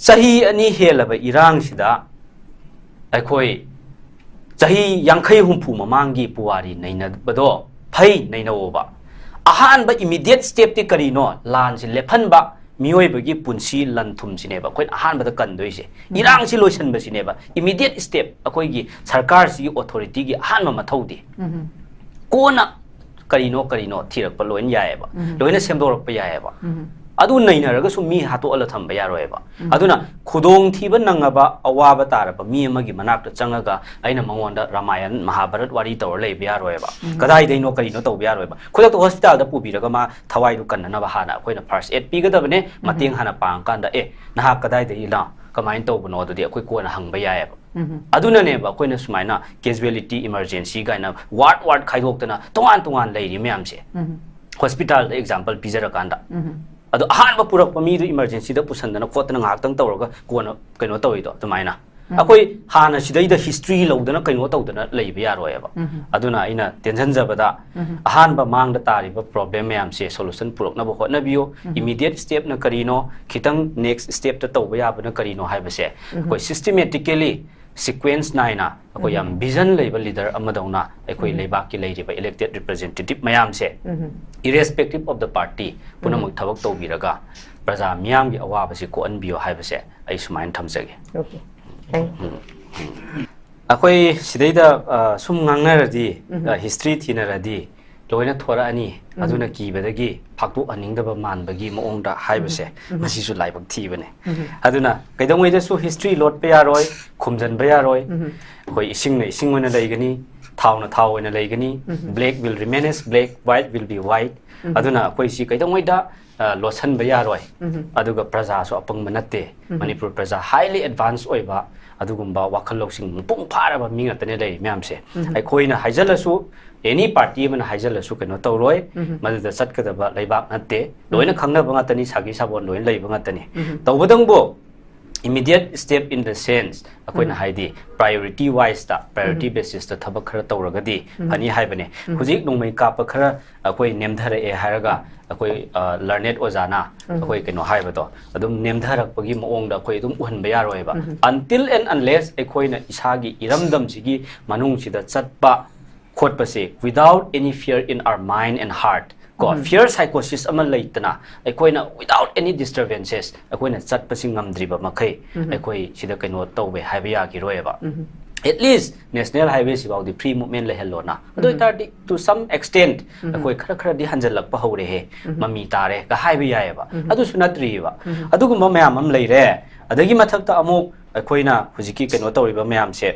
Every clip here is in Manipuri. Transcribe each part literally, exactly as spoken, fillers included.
ꯆꯍꯤ ꯑꯅꯤ ꯍꯦꯜꯂꯕ ꯏꯔꯥꯡꯁꯤꯗ ꯑꯩꯈꯣꯏ ꯆꯍꯤ ꯌꯥꯡꯈꯩ ꯍꯨꯝꯐꯨ ꯃꯃꯥꯡꯒꯤ ꯄꯨꯋꯥꯔꯤ ꯅꯩꯅꯕꯗꯣ ꯐꯩ, ꯅꯩꯅꯧꯕ꯫ ꯑꯍꯥꯟꯕ immediate stepꯇꯤ ꯀꯔꯤꯅꯣ? ꯂꯥꯟꯁꯤ ꯂꯦꯞꯍꯟꯕ, ꯃꯤꯑꯣꯏꯕꯒꯤ ꯄꯨꯟꯁꯤ ꯂꯟ ꯊꯨꯝꯁꯤꯅꯦꯕ ꯑꯩꯈꯣꯏꯅ ꯑꯍꯥꯟꯕꯗ ꯀꯟꯗꯣꯏꯁꯦ꯫ ꯏꯔꯥꯡꯁꯤ ꯂꯣꯏꯁꯤꯟꯕꯁꯤꯅꯦꯕ immediate step ꯑꯩꯈꯣꯏꯒꯤ ꯁꯔꯀꯥꯔꯁꯤꯒꯤ authorityꯒꯤ ꯑꯍꯥꯟꯕ ꯃꯊꯧꯗꯤ꯫ ꯀꯣꯟꯅ ꯀꯔꯤꯅꯣ ꯀꯔꯤꯅꯣ ꯊꯤꯔꯛꯄ ꯂꯣꯏꯅ ꯌꯥꯏꯑꯕ, ꯂꯣꯏꯅ ꯁꯦꯝꯗꯣꯔꯛꯄ ꯌꯥꯏꯑꯕ꯫ ꯑꯗꯨ ꯅꯩꯅꯔꯒꯁꯨ ꯃꯤ ꯍꯥꯠꯇꯣꯛꯍꯜꯂ ꯊꯝꯕ ꯌꯥꯔꯣꯏꯕ꯫ ꯑꯗꯨꯅ ꯈꯨꯗꯣꯡꯊꯤꯕ ꯅꯪꯉꯕ, ꯑꯋꯥꯕ ꯇꯥꯔꯕ ꯃꯤ ꯑꯃꯒꯤ ꯃꯅꯥꯛꯇ ꯆꯪꯉꯒ ꯑꯩꯅ ꯃꯉꯣꯟꯗ ꯔꯥꯃꯥꯌꯟ, ꯃꯍꯥꯚꯥꯔꯠ ꯋꯥꯔꯤ ꯇꯧꯔ ꯂꯩꯕ ꯌꯥꯔꯣꯏꯕ꯫ ꯀꯗꯥꯏꯗꯩꯅꯣ ꯀꯔꯤꯅꯣ ꯇꯧꯕ ꯌꯥꯔꯣꯏꯕ꯫ ꯈꯨꯗꯛꯇ ꯍꯣꯁꯄꯤꯇꯥꯜꯗ ꯄꯨꯕꯤꯔꯒ ꯃꯥ ꯊꯋꯥꯏꯗꯨ ꯀꯟꯅꯅꯕ ꯍꯥꯟꯅ ꯑꯩꯈꯣꯏꯅ first aid ꯄꯤꯒꯗꯕꯅꯦ꯫ ꯃꯇꯦꯡ ꯍꯥꯟꯅ ꯄꯥꯡꯉꯀꯥꯟꯗ, "ꯑꯦ, ꯅꯍꯥꯛ ꯀꯗꯥꯏꯗꯒꯤꯅꯣ, ꯀꯃꯥꯏꯅ ꯇꯧꯕꯅꯣ?" ꯑꯗꯨꯗꯤ ꯑꯩꯈꯣꯏ ꯀꯣꯟꯅ ꯍꯪꯕ ꯌꯥꯏꯑꯕ꯫ ꯑꯗꯨꯅꯅꯦꯕ ꯑꯩꯈꯣꯏꯅ ꯁꯨꯃꯥꯏꯅ casualty, emergency ꯀꯥꯏꯅ ward ward ꯈꯥꯏꯗꯣꯛꯇꯅ ꯇꯣꯉꯥꯟ ꯇꯣꯉꯥꯟ ꯂꯩꯔꯤ ꯃꯌꯥꯝꯁꯦ꯫ ꯍꯣꯁꯄꯤꯇꯥꯜꯗ example ꯄꯤꯖꯔꯀꯥꯟꯗ꯫ ꯑꯗꯣ ꯑꯍꯥꯟꯕ ꯄꯨꯔꯛꯄ ꯃꯤꯗꯨ emergencyꯗ ꯄꯨꯁꯟꯗꯅ ꯈꯣꯠꯇꯅ ꯉꯥꯏꯍꯥꯛꯇꯪ ꯇꯧꯔꯒ ꯀꯣꯟꯅ ꯀꯩꯅꯣ ꯇꯧꯔꯤꯗꯣ ꯑꯗꯨꯃꯥꯏꯅ꯫ ꯑꯩꯈꯣꯏ ꯍꯥꯟꯅ ꯁꯤꯗꯩꯗ history ꯂꯧꯗꯅ ꯀꯩꯅꯣ ꯇꯧꯗꯅ ꯂꯩꯕ ꯌꯥꯔꯣꯏꯕ꯫ ꯑꯗꯨꯅ ꯑꯩꯅ ꯇꯦꯟꯁꯤꯟꯖꯕꯗ, ꯑꯍꯥꯟꯕ ꯃꯥꯡꯗ ꯇꯥꯔꯤꯕ problem ꯃꯌꯥꯝꯁꯦ solution ꯄꯨꯔꯛꯅꯕ ꯍꯣꯠꯅꯕꯤꯌꯨ꯫ Immediate stepꯅ ꯀꯔꯤꯅꯣ, ꯈꯤꯇꯪ next stepꯇ ꯇꯧꯕ ꯌꯥꯕꯅ ꯀꯔꯤꯅꯣ ꯍꯥꯏꯕꯁꯦ ꯑꯩꯈꯣꯏ systematically, sequence ꯅꯥꯏꯅ ꯑꯩꯈꯣꯏ ꯌꯥꯝ vision ꯂꯩꯕ leader ꯑꯃꯗꯧꯅ ꯑꯩꯈꯣꯏ ꯂꯩꯕꯥꯛꯀꯤ ꯂꯩꯔꯤꯕ elected representative ꯃꯌꯥꯝꯁꯦ, irrespective of the party, ꯄꯨꯝꯅꯃꯛ ꯊꯕꯛ ꯇꯧꯕꯤꯔꯒ ꯄ꯭ꯔꯖꯥ ꯃꯤꯌꯥꯝꯒꯤ ꯑꯋꯥꯕꯁꯤ ꯀꯣꯛꯍꯟꯕꯤꯌꯨ ꯍꯥꯏꯕꯁꯦ ꯑꯩ ꯁꯨꯃꯥꯏꯅ ꯊꯝꯖꯒꯦ꯫ Okay. Thank you. ꯑꯩꯈꯣꯏ ꯁꯤꯗꯩꯗ, ꯑ, ꯁꯨꯝ ꯉꯥꯡꯅꯔꯗꯤ, ꯑ, history ꯊꯤꯅꯔꯗꯤ ꯂꯣꯏꯅ ꯊꯣꯔꯛꯑꯅꯤ꯫ ꯑꯗꯨꯅ ꯀꯤꯕꯗꯒꯤ ꯐꯥꯛꯇꯣꯛꯍꯟꯅꯤꯡꯗꯕ ꯃꯥꯟꯕꯒꯤ ꯃꯑꯣꯡꯗ ꯍꯥꯏꯕꯁꯦ, ꯃꯁꯤꯁꯨ ꯂꯥꯏꯕꯛ ꯊꯤꯕꯅꯦ꯫ ꯑꯗꯨꯅ ꯀꯩꯗꯧꯉꯩꯗꯁꯨ history ꯂꯣꯠꯄ ꯌꯥꯔꯣꯏ, ꯈꯨꯝꯖꯤꯟꯕ ꯌꯥꯔꯣꯏ꯫ ꯑꯩꯈꯣꯏ ꯏꯁꯤꯡꯅ ꯏꯁꯤꯡ ꯑꯣꯏꯅ ꯂꯩꯒꯅꯤ, ꯊꯥꯎꯅ ꯊꯥꯎ ꯑꯣꯏꯅ ꯂꯩꯒꯅꯤ꯫ Black will remain as black, white will be white꯫ ꯑꯗꯨꯅ ꯑꯩꯈꯣꯏꯁꯤ ꯀꯩꯗꯧꯉꯩꯗ, ꯑ, ꯂꯣꯠꯁꯟꯕ ꯌꯥꯔꯣꯏ꯫ ꯑꯗꯨꯒ ꯄ꯭ꯔꯖꯥꯁꯨ ꯑꯄꯪꯕ ꯅꯠꯇꯦ꯫ ꯃꯅꯤꯄꯨꯔ ꯄ꯭ꯔꯖꯥ highly advance ꯑꯣꯏꯕ, ꯑꯗꯨꯒꯨꯝꯕ ꯋꯥꯈꯜ ꯂꯧꯁꯤꯡ ꯃꯄꯨꯡ ꯐꯥꯔꯕ ꯃꯤ ꯉꯥꯛꯇꯅꯦ ꯂꯩꯔꯤ ꯃꯌꯥꯝꯁꯦ꯫ ꯑꯩꯈꯣꯏꯅ ꯍꯥꯏꯖꯜꯂꯁꯨ, any party ꯑꯃꯅ ꯍꯥꯏꯖꯜꯂꯁꯨ ꯀꯩꯅꯣ ꯇꯧꯔꯣꯏ꯫ ꯃꯗꯨꯗ ꯆꯠꯀꯗꯕ ꯂꯩꯕꯥꯛ ꯅꯠꯇꯦ꯫ ꯂꯣꯏꯅ ꯈꯪꯅꯕ ꯉꯥꯛꯇꯅꯤ, ꯁꯥꯒꯤ ꯁꯥꯕꯣꯟ ꯂꯣꯏꯅ ꯂꯩꯕ ꯉꯥꯛꯇꯅꯤ꯫ ꯇꯧꯕꯇꯪꯕꯨ Immediate step in the sense, ꯑꯩꯈꯣꯏꯅ ꯍꯥꯏꯗꯤ priority wise ꯇ, priority basis ꯇ ꯊꯕꯛ ꯈꯔ ꯇꯧꯔꯒꯗꯤ ꯐꯅꯤ ꯍꯥꯏꯕꯅꯦ꯫ ꯍꯧꯖꯤꯛ ꯅꯣꯡꯃꯩ ꯀꯥꯞꯄ ꯈꯔ ꯑꯩꯈꯣꯏ ꯅꯦꯝꯊꯔꯛꯑꯦ ꯍꯥꯏꯔꯒ ꯑꯩꯈꯣꯏ, ꯑ, learned ꯑꯣꯖꯥꯅ ꯑꯩꯈꯣꯏ ꯀꯩꯅꯣ ꯍꯥꯏꯕꯗꯣ ꯑꯗꯨꯝ ꯅꯦꯝꯊꯔꯛꯄꯒꯤ ꯃꯑꯣꯡꯗ ꯑꯩꯈꯣꯏ ꯑꯗꯨꯝ ꯎꯍꯟꯕ ꯌꯥꯔꯣꯏꯕ꯫ Until and unless ꯑꯩꯈꯣꯏꯅ ꯏꯁꯥꯒꯤ ꯏꯔꯝꯗꯝꯁꯤꯒꯤ ꯃꯅꯨꯡꯁꯤꯗ ꯆꯠꯄ ꯈꯣꯠꯄꯁꯦ, without any fear in our mind and heart, ꯀꯣ, fear psychosis ꯑꯃ ꯂꯩꯇꯅ ꯑꯩꯈꯣꯏꯅ without any disturbances ꯑꯩꯈꯣꯏꯅ ꯆꯠꯄꯁꯤ ꯉꯝꯗ꯭ꯔꯤꯕ ꯃꯈꯩ ꯑꯩꯈꯣꯏ ꯁꯤꯗ ꯀꯩꯅꯣ ꯇꯧꯋꯦ ꯍꯥꯏꯕ ꯌꯥꯈꯤꯔꯣꯏꯕ꯫ At least national highway ꯁꯤꯐꯥꯎꯗꯤ free movement ꯂꯩꯍꯜꯂꯣꯅ꯫ ꯑꯗꯨ ꯑꯣꯏꯇꯥꯔꯗꯤ, to some extent, ꯑꯩꯈꯣꯏ ꯈꯔ ꯈꯔꯗꯤ ꯍꯟꯖꯜꯂꯛꯄ ꯍꯧꯔꯦꯍꯦ, ꯃꯃꯤ ꯇꯥꯔꯦ ꯀ ꯍꯥꯏꯕ ꯌꯥꯏꯑꯕ꯫ ꯑꯗꯨꯁꯨ ꯅꯠꯇ꯭ꯔꯤꯕ꯫ ꯑꯗꯨꯒꯨꯝꯕ ꯃꯌꯥꯝ ꯑꯃ ꯂꯩꯔꯦ꯫ ꯑꯗꯒꯤ ꯃꯊꯛꯇ ꯑꯃꯨꯛ ꯑꯩꯈꯣꯏꯅ ꯍꯧꯖꯤꯛꯀꯤ ꯀꯩꯅꯣ ꯇꯧꯔꯤꯕ ꯃꯌꯥꯝꯁꯦ,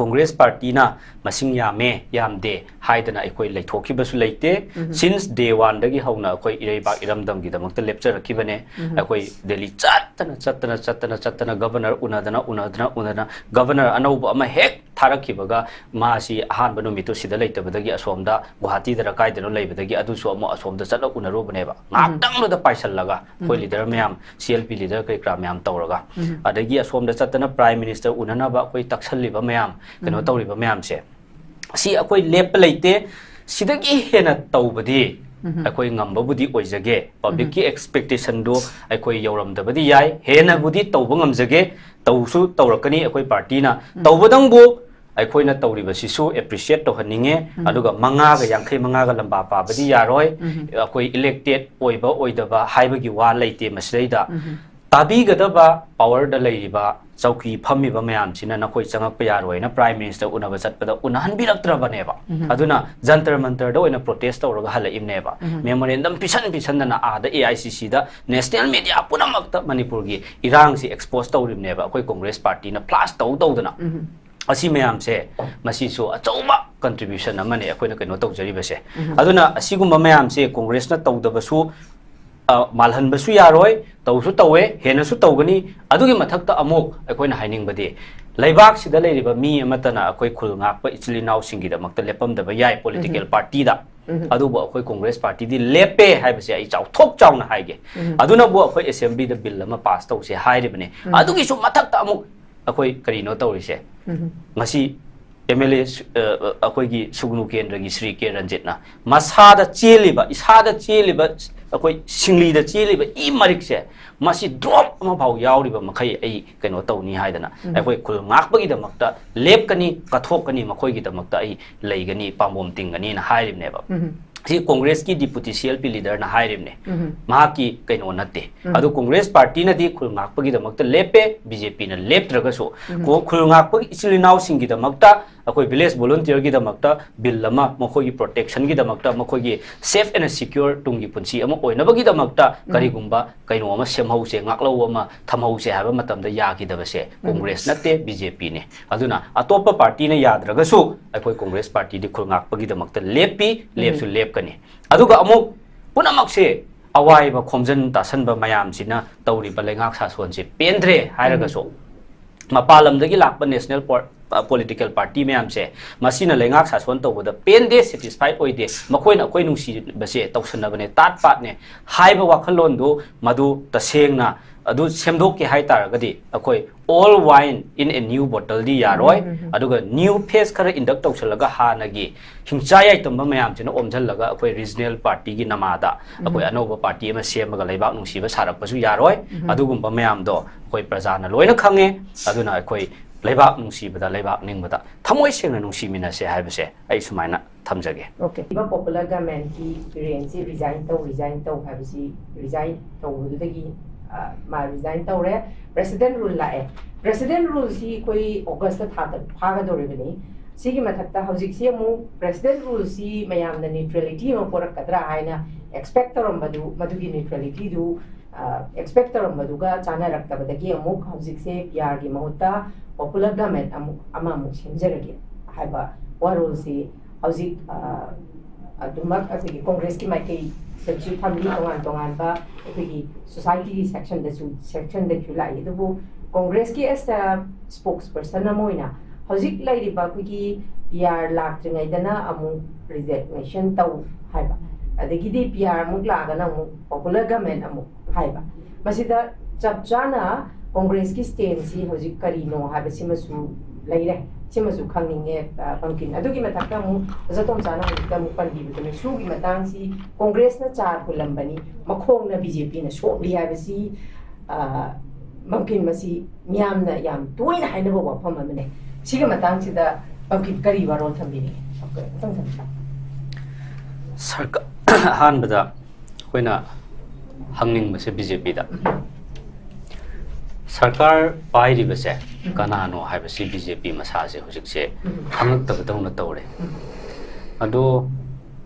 Congress party ꯅ ꯃꯁꯤꯡ ꯌꯥꯝꯃꯦ, ꯌꯥꯝꯗꯦ ꯍꯥꯏꯗꯅ ꯑꯩꯈꯣꯏ ꯂꯩꯊꯣꯛꯈꯤꯕꯁꯨ ꯂꯩꯇꯦ꯫ Since day one ꯗꯒꯤ ꯍꯧꯅ ꯑꯩꯈꯣꯏ ꯏꯔꯩꯕꯥꯛ ꯏꯔꯝꯗꯝꯒꯤꯗꯃꯛꯇ ꯂꯦꯞꯆꯔꯛꯈꯤꯕꯅꯦ꯫ ꯑꯩꯈꯣꯏ ꯗꯦꯜꯂꯤ ꯆꯠꯇꯅ, ꯆꯠꯇꯅ, ꯆꯠꯇꯅ, ꯆꯠꯇꯅ, governor ꯎꯅꯗꯅ, ꯎꯅꯗꯅ, ꯎꯅꯗꯅ, governor ꯑꯅꯧꯕ ꯑꯃ ꯍꯦꯛ ꯊꯥꯔꯛꯈꯤꯕꯒ ꯃꯥꯁꯤ ꯑꯍꯥꯟꯕ ꯅꯨꯃꯤꯠꯇꯨ ꯁꯤꯗ ꯂꯩꯇꯕꯗꯒꯤ ꯑꯁꯣꯝꯗ ꯒꯨꯍꯥꯇꯤꯗꯔ ꯀꯥꯏꯗꯅꯣ ꯂꯩꯕꯗꯒꯤ ꯑꯗꯨꯁꯨ ꯑꯃꯨꯛ ꯑꯁꯣꯝꯗ ꯆꯠꯂ ꯎꯅꯔꯨꯕꯅꯦꯕ꯫ ꯉꯥꯏꯍꯥꯛꯇꯪꯗꯨꯗ ꯄꯥꯏꯁꯜꯂꯒ ꯑꯩꯈꯣꯏ leader ꯃꯌꯥꯝ, C L P leader ꯀꯔꯤ ꯀꯔꯥ ꯃꯌꯥꯝ ꯇꯧꯔꯒ, ꯑꯗꯒꯤ ꯑꯁꯣꯝꯗ ꯆꯠꯇꯅ Prime Minister ꯎꯅꯅꯕ ꯑꯩꯈꯣꯏ ꯇꯛꯁꯜꯂꯤꯕ ꯃꯌꯥꯝ, ꯀꯩꯅꯣ ꯇꯧꯔꯤꯕ ꯃꯌꯥꯝꯁꯦ, ꯁꯤ ꯑꯩꯈꯣꯏ ꯂꯦꯞꯄ ꯂꯩꯇꯦ꯫ ꯁꯤꯗꯒꯤ ꯍꯦꯟꯅ ꯇꯧꯕꯗꯤ ꯑꯩꯈꯣꯏ ꯉꯝꯕꯕꯨꯗꯤ ꯑꯣꯏꯖꯒꯦ꯫ Public ꯀꯤ expectation ꯗꯨ ꯑꯩꯈꯣꯏ ꯌꯧꯔꯝꯗꯕꯗꯤ ꯌꯥꯏ, ꯍꯦꯟꯅꯕꯨꯗꯤ ꯇꯧꯕ ꯉꯝꯖꯒꯦ, ꯇꯧꯁꯨ ꯇꯧꯔꯛꯀꯅꯤ ꯑꯩꯈꯣꯏ party ꯅ꯫ ꯇꯧꯕꯗꯪꯕꯨ ꯑꯩꯈꯣꯏꯅ ꯇꯧꯔꯤꯕꯁꯤꯁꯨ appreciate ꯇꯧꯍꯟꯅꯤꯡꯉꯦ꯫ ꯑꯗꯨꯒ ꯃꯉꯥꯒ ꯌꯥꯡꯈꯩ ꯃꯉꯥꯒ ꯂꯝꯕꯥ ꯄꯥꯕꯗꯤ ꯌꯥꯔꯣꯏ꯫ ꯑꯩꯈꯣꯏ elected ꯑꯣꯏꯕ ꯑꯣꯏꯗꯕ ꯍꯥꯏꯕꯒꯤ ꯋꯥ ꯂꯩꯇꯦ ꯃꯁꯤꯗꯩꯗ꯫ ꯇꯥꯕꯤꯒꯗꯕ power ꯗ ꯂꯩꯔꯤꯕ ꯆꯧꯀꯤ ꯐꯝꯃꯤꯕ ꯃꯌꯥꯝꯁꯤꯅ ꯅꯈꯣꯏ ꯆꯪꯉꯛꯄ ꯌꯥꯔꯣꯏꯅ Prime Minister ꯎꯅꯕ ꯆꯠꯄꯗ ꯎꯅꯍꯟꯕꯤꯔꯛꯇ꯭ꯔꯕꯅꯦꯕ꯫ ꯑꯗꯨꯅ ꯖꯟꯇꯔ ꯃꯟꯇꯔꯗ ꯑꯣꯏꯅ protest ꯇꯧꯔꯒ ꯍꯜꯂꯛꯏꯕꯅꯦꯕ꯫ Memorandum ꯄꯤꯁꯟ ꯄꯤꯁꯟꯗꯅ ꯑꯥꯗ A I C C the national media ꯄꯨꯝꯅꯃꯛꯇ ꯃꯅꯤꯄꯨꯔꯒꯤ ꯏꯔꯥꯡꯁꯤ expose ꯇꯧꯔꯤꯕꯅꯦꯕ ꯑꯩꯈꯣꯏ Congress party ꯅ flash ꯇꯧ ꯇꯧꯗꯅ꯫ ꯑꯁꯤ ꯃꯌꯥꯝꯁꯦ, ꯃꯁꯤꯁꯨ ꯑꯆꯧꯕ contribution ꯑꯃꯅꯤ ꯑꯩꯈꯣꯏꯅ ꯀꯩꯅꯣ ꯇꯧꯖꯔꯤꯕꯁꯦ꯫ ꯑꯗꯨꯅ ꯑꯁꯤꯒꯨꯝꯕ ꯃꯌꯥꯝꯁꯦ Congress ꯅ ꯇꯧꯗꯕꯁꯨ, ꯑ, ꯃꯥꯜꯍꯟꯕꯁꯨ ꯌꯥꯔꯣꯏ, ꯇꯧꯁꯨ ꯇꯧꯋꯦ, ꯍꯦꯟꯅꯁꯨ ꯇꯧꯒꯅꯤ꯫ ꯑꯗꯨꯒꯤ ꯃꯊꯛꯇ ꯑꯃꯨꯛ ꯑꯩꯈꯣꯏꯅ ꯍꯥꯏꯅꯤꯡꯕꯗꯤ, ꯂꯩꯕꯥꯛꯁꯤꯗ ꯂꯩꯔꯤꯕ ꯃꯤ ꯑꯃꯠꯇꯅ ꯑꯩꯈꯣꯏ ꯈꯨꯜ ꯉꯥꯛꯄ ꯏꯆꯤꯜ ꯏꯅꯥꯎꯁꯤꯡꯒꯤꯗꯃꯛꯇ ꯂꯦꯞꯄꯝꯗꯕ ꯌꯥꯏ ꯄꯣꯂꯤꯇꯤꯀꯦꯜ ꯄꯥꯔꯇꯤꯗ꯫ ꯑꯗꯨꯕꯨ ꯑꯩꯈꯣꯏ ꯀꯣꯡꯒ꯭ꯔꯦꯁ ꯄꯥꯔꯇꯤꯗꯤ ꯂꯦꯞꯄꯦ ꯍꯥꯏꯕꯁꯦ ꯑꯩ ꯆꯥꯎꯊꯣꯛ ꯆꯥꯎꯅ ꯍꯥꯏꯒꯦ꯫ ꯑꯗꯨꯅꯕꯨ ꯑꯩꯈꯣꯏ ꯑꯦꯁꯦꯝꯕ꯭ꯂꯤꯗ ꯕꯤꯜ ꯑꯃ ꯄꯥꯁ ꯇꯧꯁꯦ ꯍꯥꯏꯔꯤꯕꯅꯦ꯫ ꯑꯗꯨꯒꯤꯁꯨ ꯃꯊꯛꯇ ꯑꯃꯨꯛ ꯑꯩꯈꯣꯏ ꯀꯔꯤꯅꯣ ꯇꯧꯔꯤꯁꯦ? ꯉꯁꯤ ꯑꯦꯝ ꯑꯦꯜ ꯑꯦ ꯑꯩꯈꯣꯏꯒꯤ ꯁꯨꯒꯅꯨ ꯀꯦꯟꯗ꯭ꯔꯒꯤ ꯁ꯭ꯔꯤ ꯀꯦ ꯔꯟꯖꯤꯠꯅ ꯃꯁꯥꯗ ꯆꯦꯜꯂꯤꯕ, ꯏꯁꯥꯗ ꯆꯦꯜꯂꯤꯕ, ꯑꯩꯈꯣꯏ ꯁꯤꯡꯂꯤꯗ ꯆꯦꯜꯂꯤꯕ ꯏ ꯃꯔꯤꯛꯁꯦ, ꯃꯁꯤ ꯗ꯭ꯔꯣꯞ ꯑꯃꯐꯥꯎ ꯌꯥꯎꯔꯤꯕ ꯃꯈꯩ ꯑꯩ ꯀꯩꯅꯣ ꯇꯧꯅꯤ ꯍꯥꯏꯗꯅ, ꯑꯩꯈꯣꯏ ꯈꯨꯜ ꯉꯥꯛꯄꯒꯤꯗꯃꯛꯇ ꯂꯦꯞꯀꯅꯤ, ꯀꯠꯊꯣꯛꯀꯅꯤ, ꯃꯈꯣꯏꯒꯤꯗꯃꯛꯇ ꯑꯩ ꯂꯩꯒꯅꯤ, ꯄꯥꯝꯕꯣꯝ ꯇꯤꯡꯒꯅꯤꯅ ꯍꯥꯏꯔꯤꯕꯅꯦꯕ꯫ ꯁꯤ ꯀꯣꯡꯒ꯭ꯔꯦꯁꯀꯤ ꯗꯤꯄꯨꯇꯤ ꯁꯤ ꯑꯦꯜ ꯄꯤ ꯂꯤꯗꯔꯅ ꯍꯥꯏꯔꯤꯕꯅꯦ꯫ ꯃꯍꯥꯛꯀꯤ ꯀꯩꯅꯣ ꯅꯠꯇꯦ꯫ ꯑꯗꯨ ꯀꯣꯡꯒ꯭ꯔꯦꯁ ꯄꯥꯔꯇꯤꯅꯗꯤ ꯈꯨꯜ ꯉꯥꯛꯄꯒꯤꯗꯃꯛꯇ ꯂꯦꯞꯄꯦ, ꯕꯤ ꯖꯦ ꯄꯤꯅ ꯂꯦꯞꯇ꯭ꯔꯒꯁꯨ꯫ ꯈꯨ-, ꯈꯨꯜ ꯉꯥꯛꯄꯒꯤ ꯏꯆꯤꯜ ꯏꯅꯥꯎꯁꯤꯡꯒꯤꯗꯃꯛꯇ, ꯑꯩꯈꯣꯏ ꯚꯤꯂꯦꯖ ꯚꯣꯂꯨꯟꯇꯤꯌꯔꯒꯤꯗꯃꯛꯇ ꯕꯤꯜ ꯑꯃ, ꯃꯈꯣꯏꯒꯤ ꯄ꯭ꯔꯣꯇꯦꯛꯁꯟꯒꯤꯗꯃꯛꯇ, ꯃꯈꯣꯏꯒꯤ ꯁꯦꯐ ꯑꯦꯟ ꯁꯤꯀ꯭ꯌꯣꯔ ꯇꯨꯡꯒꯤ ꯄꯨꯟꯁꯤ ꯑꯃ ꯑꯣꯏꯅꯕꯒꯤꯗꯃꯛꯇ ꯀꯔꯤꯒꯨꯝꯕ ꯀꯩꯅꯣ ꯑꯃ ꯁꯦꯝꯍꯧꯁꯦ, ꯉꯥꯛꯂꯧ ꯑꯃ ꯊꯝꯍꯧꯁꯦ ꯍꯥꯏꯕ ꯃꯇꯝꯗ ꯌꯥꯈꯤꯗꯕꯁꯦ ꯀꯣꯡꯒ꯭ꯔꯦꯁ ꯅꯠꯇꯦ, ꯕꯤ ꯖꯦ ꯄꯤꯅꯦ꯫ ꯑꯗꯨꯅ ꯑꯇꯣꯞꯄ ꯄꯥꯔꯇꯤꯅ ꯌꯥꯗ꯭ꯔꯒꯁꯨ ꯑꯩꯈꯣꯏ ꯀꯣꯡꯒ꯭ꯔꯦꯁ ꯄꯥꯔꯇꯤꯗꯤ ꯈꯨꯜ ꯉꯥꯛꯄꯒꯤꯗꯃꯛꯇ ꯂꯦꯞꯄꯤ, ꯂꯦꯞꯁꯨ ꯂꯦꯞꯀꯅꯤ꯫ ꯑꯗꯨꯒ ꯑꯃꯨꯛ ꯄꯨꯝꯅꯃꯛꯁꯦ ꯑꯋꯥꯏꯕ ꯈꯣꯝꯖꯤꯟ ꯇꯥꯁꯟꯕ ꯃꯌꯥꯝꯁꯤꯅ ꯇꯧꯔꯤꯕ ꯂꯩꯉꯥꯛ ꯁꯥꯁꯣꯟꯁꯦ ꯄꯦꯟꯗ꯭ꯔꯦ ꯍꯥꯏꯔꯒꯁꯨ, ꯃꯄꯥꯟ ꯂꯝꯗꯒꯤ ꯂꯥꯛꯄ ꯅꯦꯁꯅꯦꯜ ꯄꯣ-, ꯑ, ꯄꯣꯂꯤꯇꯤꯀꯦꯜ ꯄꯥꯔꯇꯤ ꯃꯌꯥꯝꯁꯦ ꯃꯁꯤꯅ ꯂꯩꯉꯥꯛ ꯁꯥꯁꯣꯟ ꯇꯧꯕꯗ ꯄꯦꯟꯗꯦ, ꯁꯦꯇꯤꯁꯐꯥꯏꯠ ꯑꯣꯏꯗꯦ, ꯃꯈꯣꯏꯅ ꯑꯩꯈꯣꯏ ꯅꯨꯡꯁꯤꯕꯁꯦ ꯇꯧꯁꯟꯅꯕꯅꯦ, ꯇꯥꯠ ꯄꯥꯠꯅꯦ ꯍꯥꯏꯕ ꯋꯥꯈꯜꯂꯣꯟꯗꯨ ꯃꯗꯨ ꯇꯁꯦꯡꯅ ꯑꯗꯨ ꯁꯦꯝꯗꯣꯛꯀꯦ ꯍꯥꯏ ꯇꯥꯔꯒꯗꯤ ꯑꯩꯈꯣꯏ all wine in a new bottle ꯗꯤ ꯌꯥꯔꯣꯏ꯫ ꯑꯗꯨꯒ ꯅ꯭ꯌꯨ ꯐꯦꯁ ꯈꯔ ꯏꯟꯗꯛ ꯇꯧꯁꯜꯂꯒ ꯍꯥꯟꯅꯒꯤ ꯍꯤꯡꯆꯥ ꯌꯥꯏꯇꯝꯕ ꯃꯌꯥꯝꯁꯤꯅ ꯑꯣꯝꯁꯤꯜꯂꯒ ꯑꯩꯈꯣꯏ ꯔꯤꯖꯅꯦꯜ ꯄꯥꯔꯇꯤꯒꯤ ꯅꯃꯥꯗ ꯑꯩꯈꯣꯏ ꯑꯅꯧꯕ ꯄꯥꯔꯇꯤ ꯑꯃ ꯁꯦꯝꯃꯒ ꯂꯩꯕꯥꯛ ꯅꯨꯡꯁꯤꯕ ꯁꯥꯔꯛꯄꯁꯨ ꯌꯥꯔꯣꯏ꯫ ꯑꯗꯨꯒꯨꯝꯕ ꯃꯌꯥꯝꯗꯣ ꯑꯩꯈꯣꯏ ꯄ꯭ꯔꯖꯥꯅ ꯂꯣꯏꯅ ꯈꯪꯉꯦ꯫ ꯑꯗꯨꯅ ꯑꯩꯈꯣꯏ ꯂꯩꯕꯥꯛ ꯅꯨꯡꯁꯤꯕꯗ ꯂꯩꯕꯥꯛ ꯅꯤꯡꯕꯗ ꯊꯃꯣꯏ ꯁꯦꯡꯅ ꯅꯨꯡꯁꯤꯃꯤꯟꯅꯁꯦ ꯍꯥꯏꯕꯁꯦ ꯑꯩ ꯁꯨꯃꯥꯏꯅ ꯊꯝꯖꯒꯦ꯫ ꯑꯣꯀꯦ꯫ ꯏꯕ ꯄꯣꯄꯨꯂꯔ ꯒꯚꯔꯟꯃꯦꯟꯠꯀꯤ ꯕꯤꯔꯦꯟꯁꯤ ꯔꯤꯖꯥꯏꯟ ꯇꯧ, ꯔꯤꯖꯥꯏꯟ ꯇꯧ ꯍꯥꯏꯕꯁꯤ ꯔꯤꯖꯥꯏꯟ ꯇꯧꯕꯗꯨꯗꯒꯤ, ꯑ, ꯃꯥ ꯔꯤꯖꯥꯏꯟ ꯇꯧꯔꯦ꯫ ꯄ꯭ꯔꯦꯁꯤꯗꯦꯟꯠ ꯔꯨꯜ ꯂꯥꯛꯑꯦ꯫ ꯄ꯭ꯔꯦꯁꯤꯗꯦꯟꯠ ꯔꯨꯜꯁꯤ ꯑꯩꯈꯣꯏ ꯑꯣꯒꯁꯇ ꯊꯥ ꯇꯔꯨꯛ ꯐꯥꯒꯗꯧꯔꯤꯕꯅꯤ꯫ ꯁꯤꯒꯤ ꯃꯊꯛꯇ ꯍꯧꯖꯤꯛꯁꯤ ꯑꯃꯨꯛ ꯄ꯭ꯔꯦꯁꯤꯗꯦꯟꯠ ꯔꯨꯜꯁꯤ ꯃꯌꯥꯝꯅ ꯅ꯭ꯌꯨꯇ꯭ꯔꯦꯂꯤꯇꯤ ꯑꯃ ꯄꯨꯔꯛꯀꯗ꯭ꯔꯥ ꯍꯥꯏꯅ ꯑꯦꯛꯁꯄꯦꯛ ꯇꯧꯔꯝꯕꯗꯨ, ꯃꯗꯨꯒꯤ ꯅ꯭ꯌꯨꯇ꯭ꯔꯦꯂꯤꯇꯤꯗꯨ, ꯑ, ꯑꯦꯛꯁꯄꯦꯛ ꯇꯧꯔꯝꯕꯗꯨꯒ ꯆꯥꯟꯅꯔꯛꯇꯕꯗꯒꯤ ꯑꯃꯨꯛ ꯍꯧꯖꯤꯛꯁꯦ ꯄꯤ ꯑꯥꯔꯒꯤ ꯃꯍꯨꯠꯇ ꯄꯣꯄꯨꯂꯔ ꯒꯚꯔꯟꯃꯦꯟꯠ ꯑꯃꯨꯛ, ꯑꯃ ꯑꯃꯨꯛ ꯁꯦꯝꯖꯔꯒꯦ ꯍꯥꯏꯕ ꯋꯥꯔꯣꯜꯁꯤ ꯍꯧꯖꯤꯛ, ꯑ, ꯑꯗꯨꯃꯛ ꯑꯩꯈꯣꯏꯒꯤ ꯀꯣꯡꯒ꯭ꯔꯦꯁꯀꯤ ꯃꯥꯏꯀꯩꯗꯁꯨ ꯊꯝꯂꯤ, ꯇꯣꯉꯥꯟ ꯇꯣꯉꯥꯟꯕ ꯑꯩꯈꯣꯏꯒꯤ ꯁꯣꯁꯥꯏꯇꯤꯒꯤ ꯁꯦꯛꯁꯟꯗꯁꯨ, ꯁꯦꯛꯁꯟꯗꯁꯨ ꯂꯥꯛꯏ꯫ ꯑꯗꯨꯕꯨ ꯀꯣꯡꯒ꯭ꯔꯦꯁꯀꯤ ꯑꯦꯁ ꯁ꯭ꯄꯣꯛꯁ ꯄꯔꯁꯟ ꯑꯃ ꯑꯣꯏꯅ ꯍꯧꯖꯤꯛ ꯂꯩꯔꯤꯕ ꯑꯩꯈꯣꯏꯒꯤ ꯄꯤ ꯑꯥꯔ ꯂꯥꯛꯇ꯭ꯔꯤꯉꯩꯗꯅ ꯑꯃꯨꯛ ꯔꯤꯖꯦꯛꯅꯦꯁꯟ ꯇꯧ ꯍꯥꯏꯕ, ꯑꯗꯒꯤꯗꯤ ꯄꯤ ꯑꯥꯔ ꯑꯃꯨꯛ ꯂꯥꯛꯑꯒꯅ ꯑꯃꯨꯛ ꯄꯣꯄꯨꯂꯔ ꯒꯃꯦꯟ ꯑꯃꯨꯛ ꯍꯥꯏꯕ꯫ ꯃꯁꯤꯗ ꯆꯞ ꯆꯥꯅ ꯀꯣꯡꯒ꯭ꯔꯦꯁꯀꯤ ꯁ꯭ꯇꯦꯟꯁꯤ ꯍꯧꯖꯤꯛ ꯀꯔꯤꯅꯣ ꯍꯥꯏꯕꯁꯤꯃꯁꯨ ꯂꯩꯔꯦ, ꯁꯤꯃꯁꯨ ꯈꯪꯅꯤꯡꯉꯦ꯫ ꯑ, ꯄꯝꯀꯤꯟ, ꯑꯗꯨꯒꯤ ꯃꯊꯛꯇ ꯑꯃꯨꯛ ꯑꯣꯖꯥ ꯇꯣꯝꯆꯥꯅ ꯍꯧꯖꯤꯛꯇ ꯑꯃꯨꯛ ꯄꯟꯕꯤꯕꯗꯨꯅ ꯁꯨꯒꯤ ꯃꯇꯥꯡꯁꯤ ꯀꯣꯡꯒ꯭ꯔꯦꯁꯅ ꯆꯥꯔ ꯍꯨꯜꯂꯝꯕꯅꯤ, ꯃꯈꯣꯡꯅ ꯕꯤ ꯖꯦ ꯄꯤꯅ ꯁꯣꯛꯂꯤ ꯍꯥꯏꯕꯁꯤ, ꯑ, ꯄꯝꯀꯤꯟ, ꯃꯁꯤ ꯃꯤꯌꯥꯝꯅ ꯌꯥꯝ ꯇꯣꯏꯅ ꯍꯥꯏꯅꯕ ꯋꯥꯐꯝ ꯑꯃꯅꯦ꯫ ꯁꯤꯒꯤ ꯃꯇꯥꯡꯁꯤꯗ ꯄꯝꯀꯤꯟ ꯀꯔꯤ ꯋꯥꯔꯣꯜ ꯊꯝꯕꯤꯅꯤꯡꯉꯤ? ꯑꯃꯨꯛꯇꯪ ꯊꯝꯕꯤꯌꯨ꯫ ꯁꯔꯀꯥ-, ꯑꯍꯥꯟꯕꯗ ꯑꯩꯈꯣꯏꯅ ꯍꯪꯅꯤꯡꯕꯁꯦ ꯕꯤ ꯖꯦ ꯄꯤꯗ, ꯁꯔꯀꯥꯔ ꯄꯥꯏꯔꯤꯕꯁꯦ ꯀꯅꯥꯅꯣ ꯍꯥꯏꯕꯁꯤ ꯕꯤ ꯖꯦ ꯄꯤ ꯃꯁꯥꯁꯦ ꯍꯧꯖꯤꯛꯁꯦ ꯈꯪꯉꯛꯇꯕꯗꯧꯅ ꯇꯧꯔꯦ꯫ ꯑꯗꯣ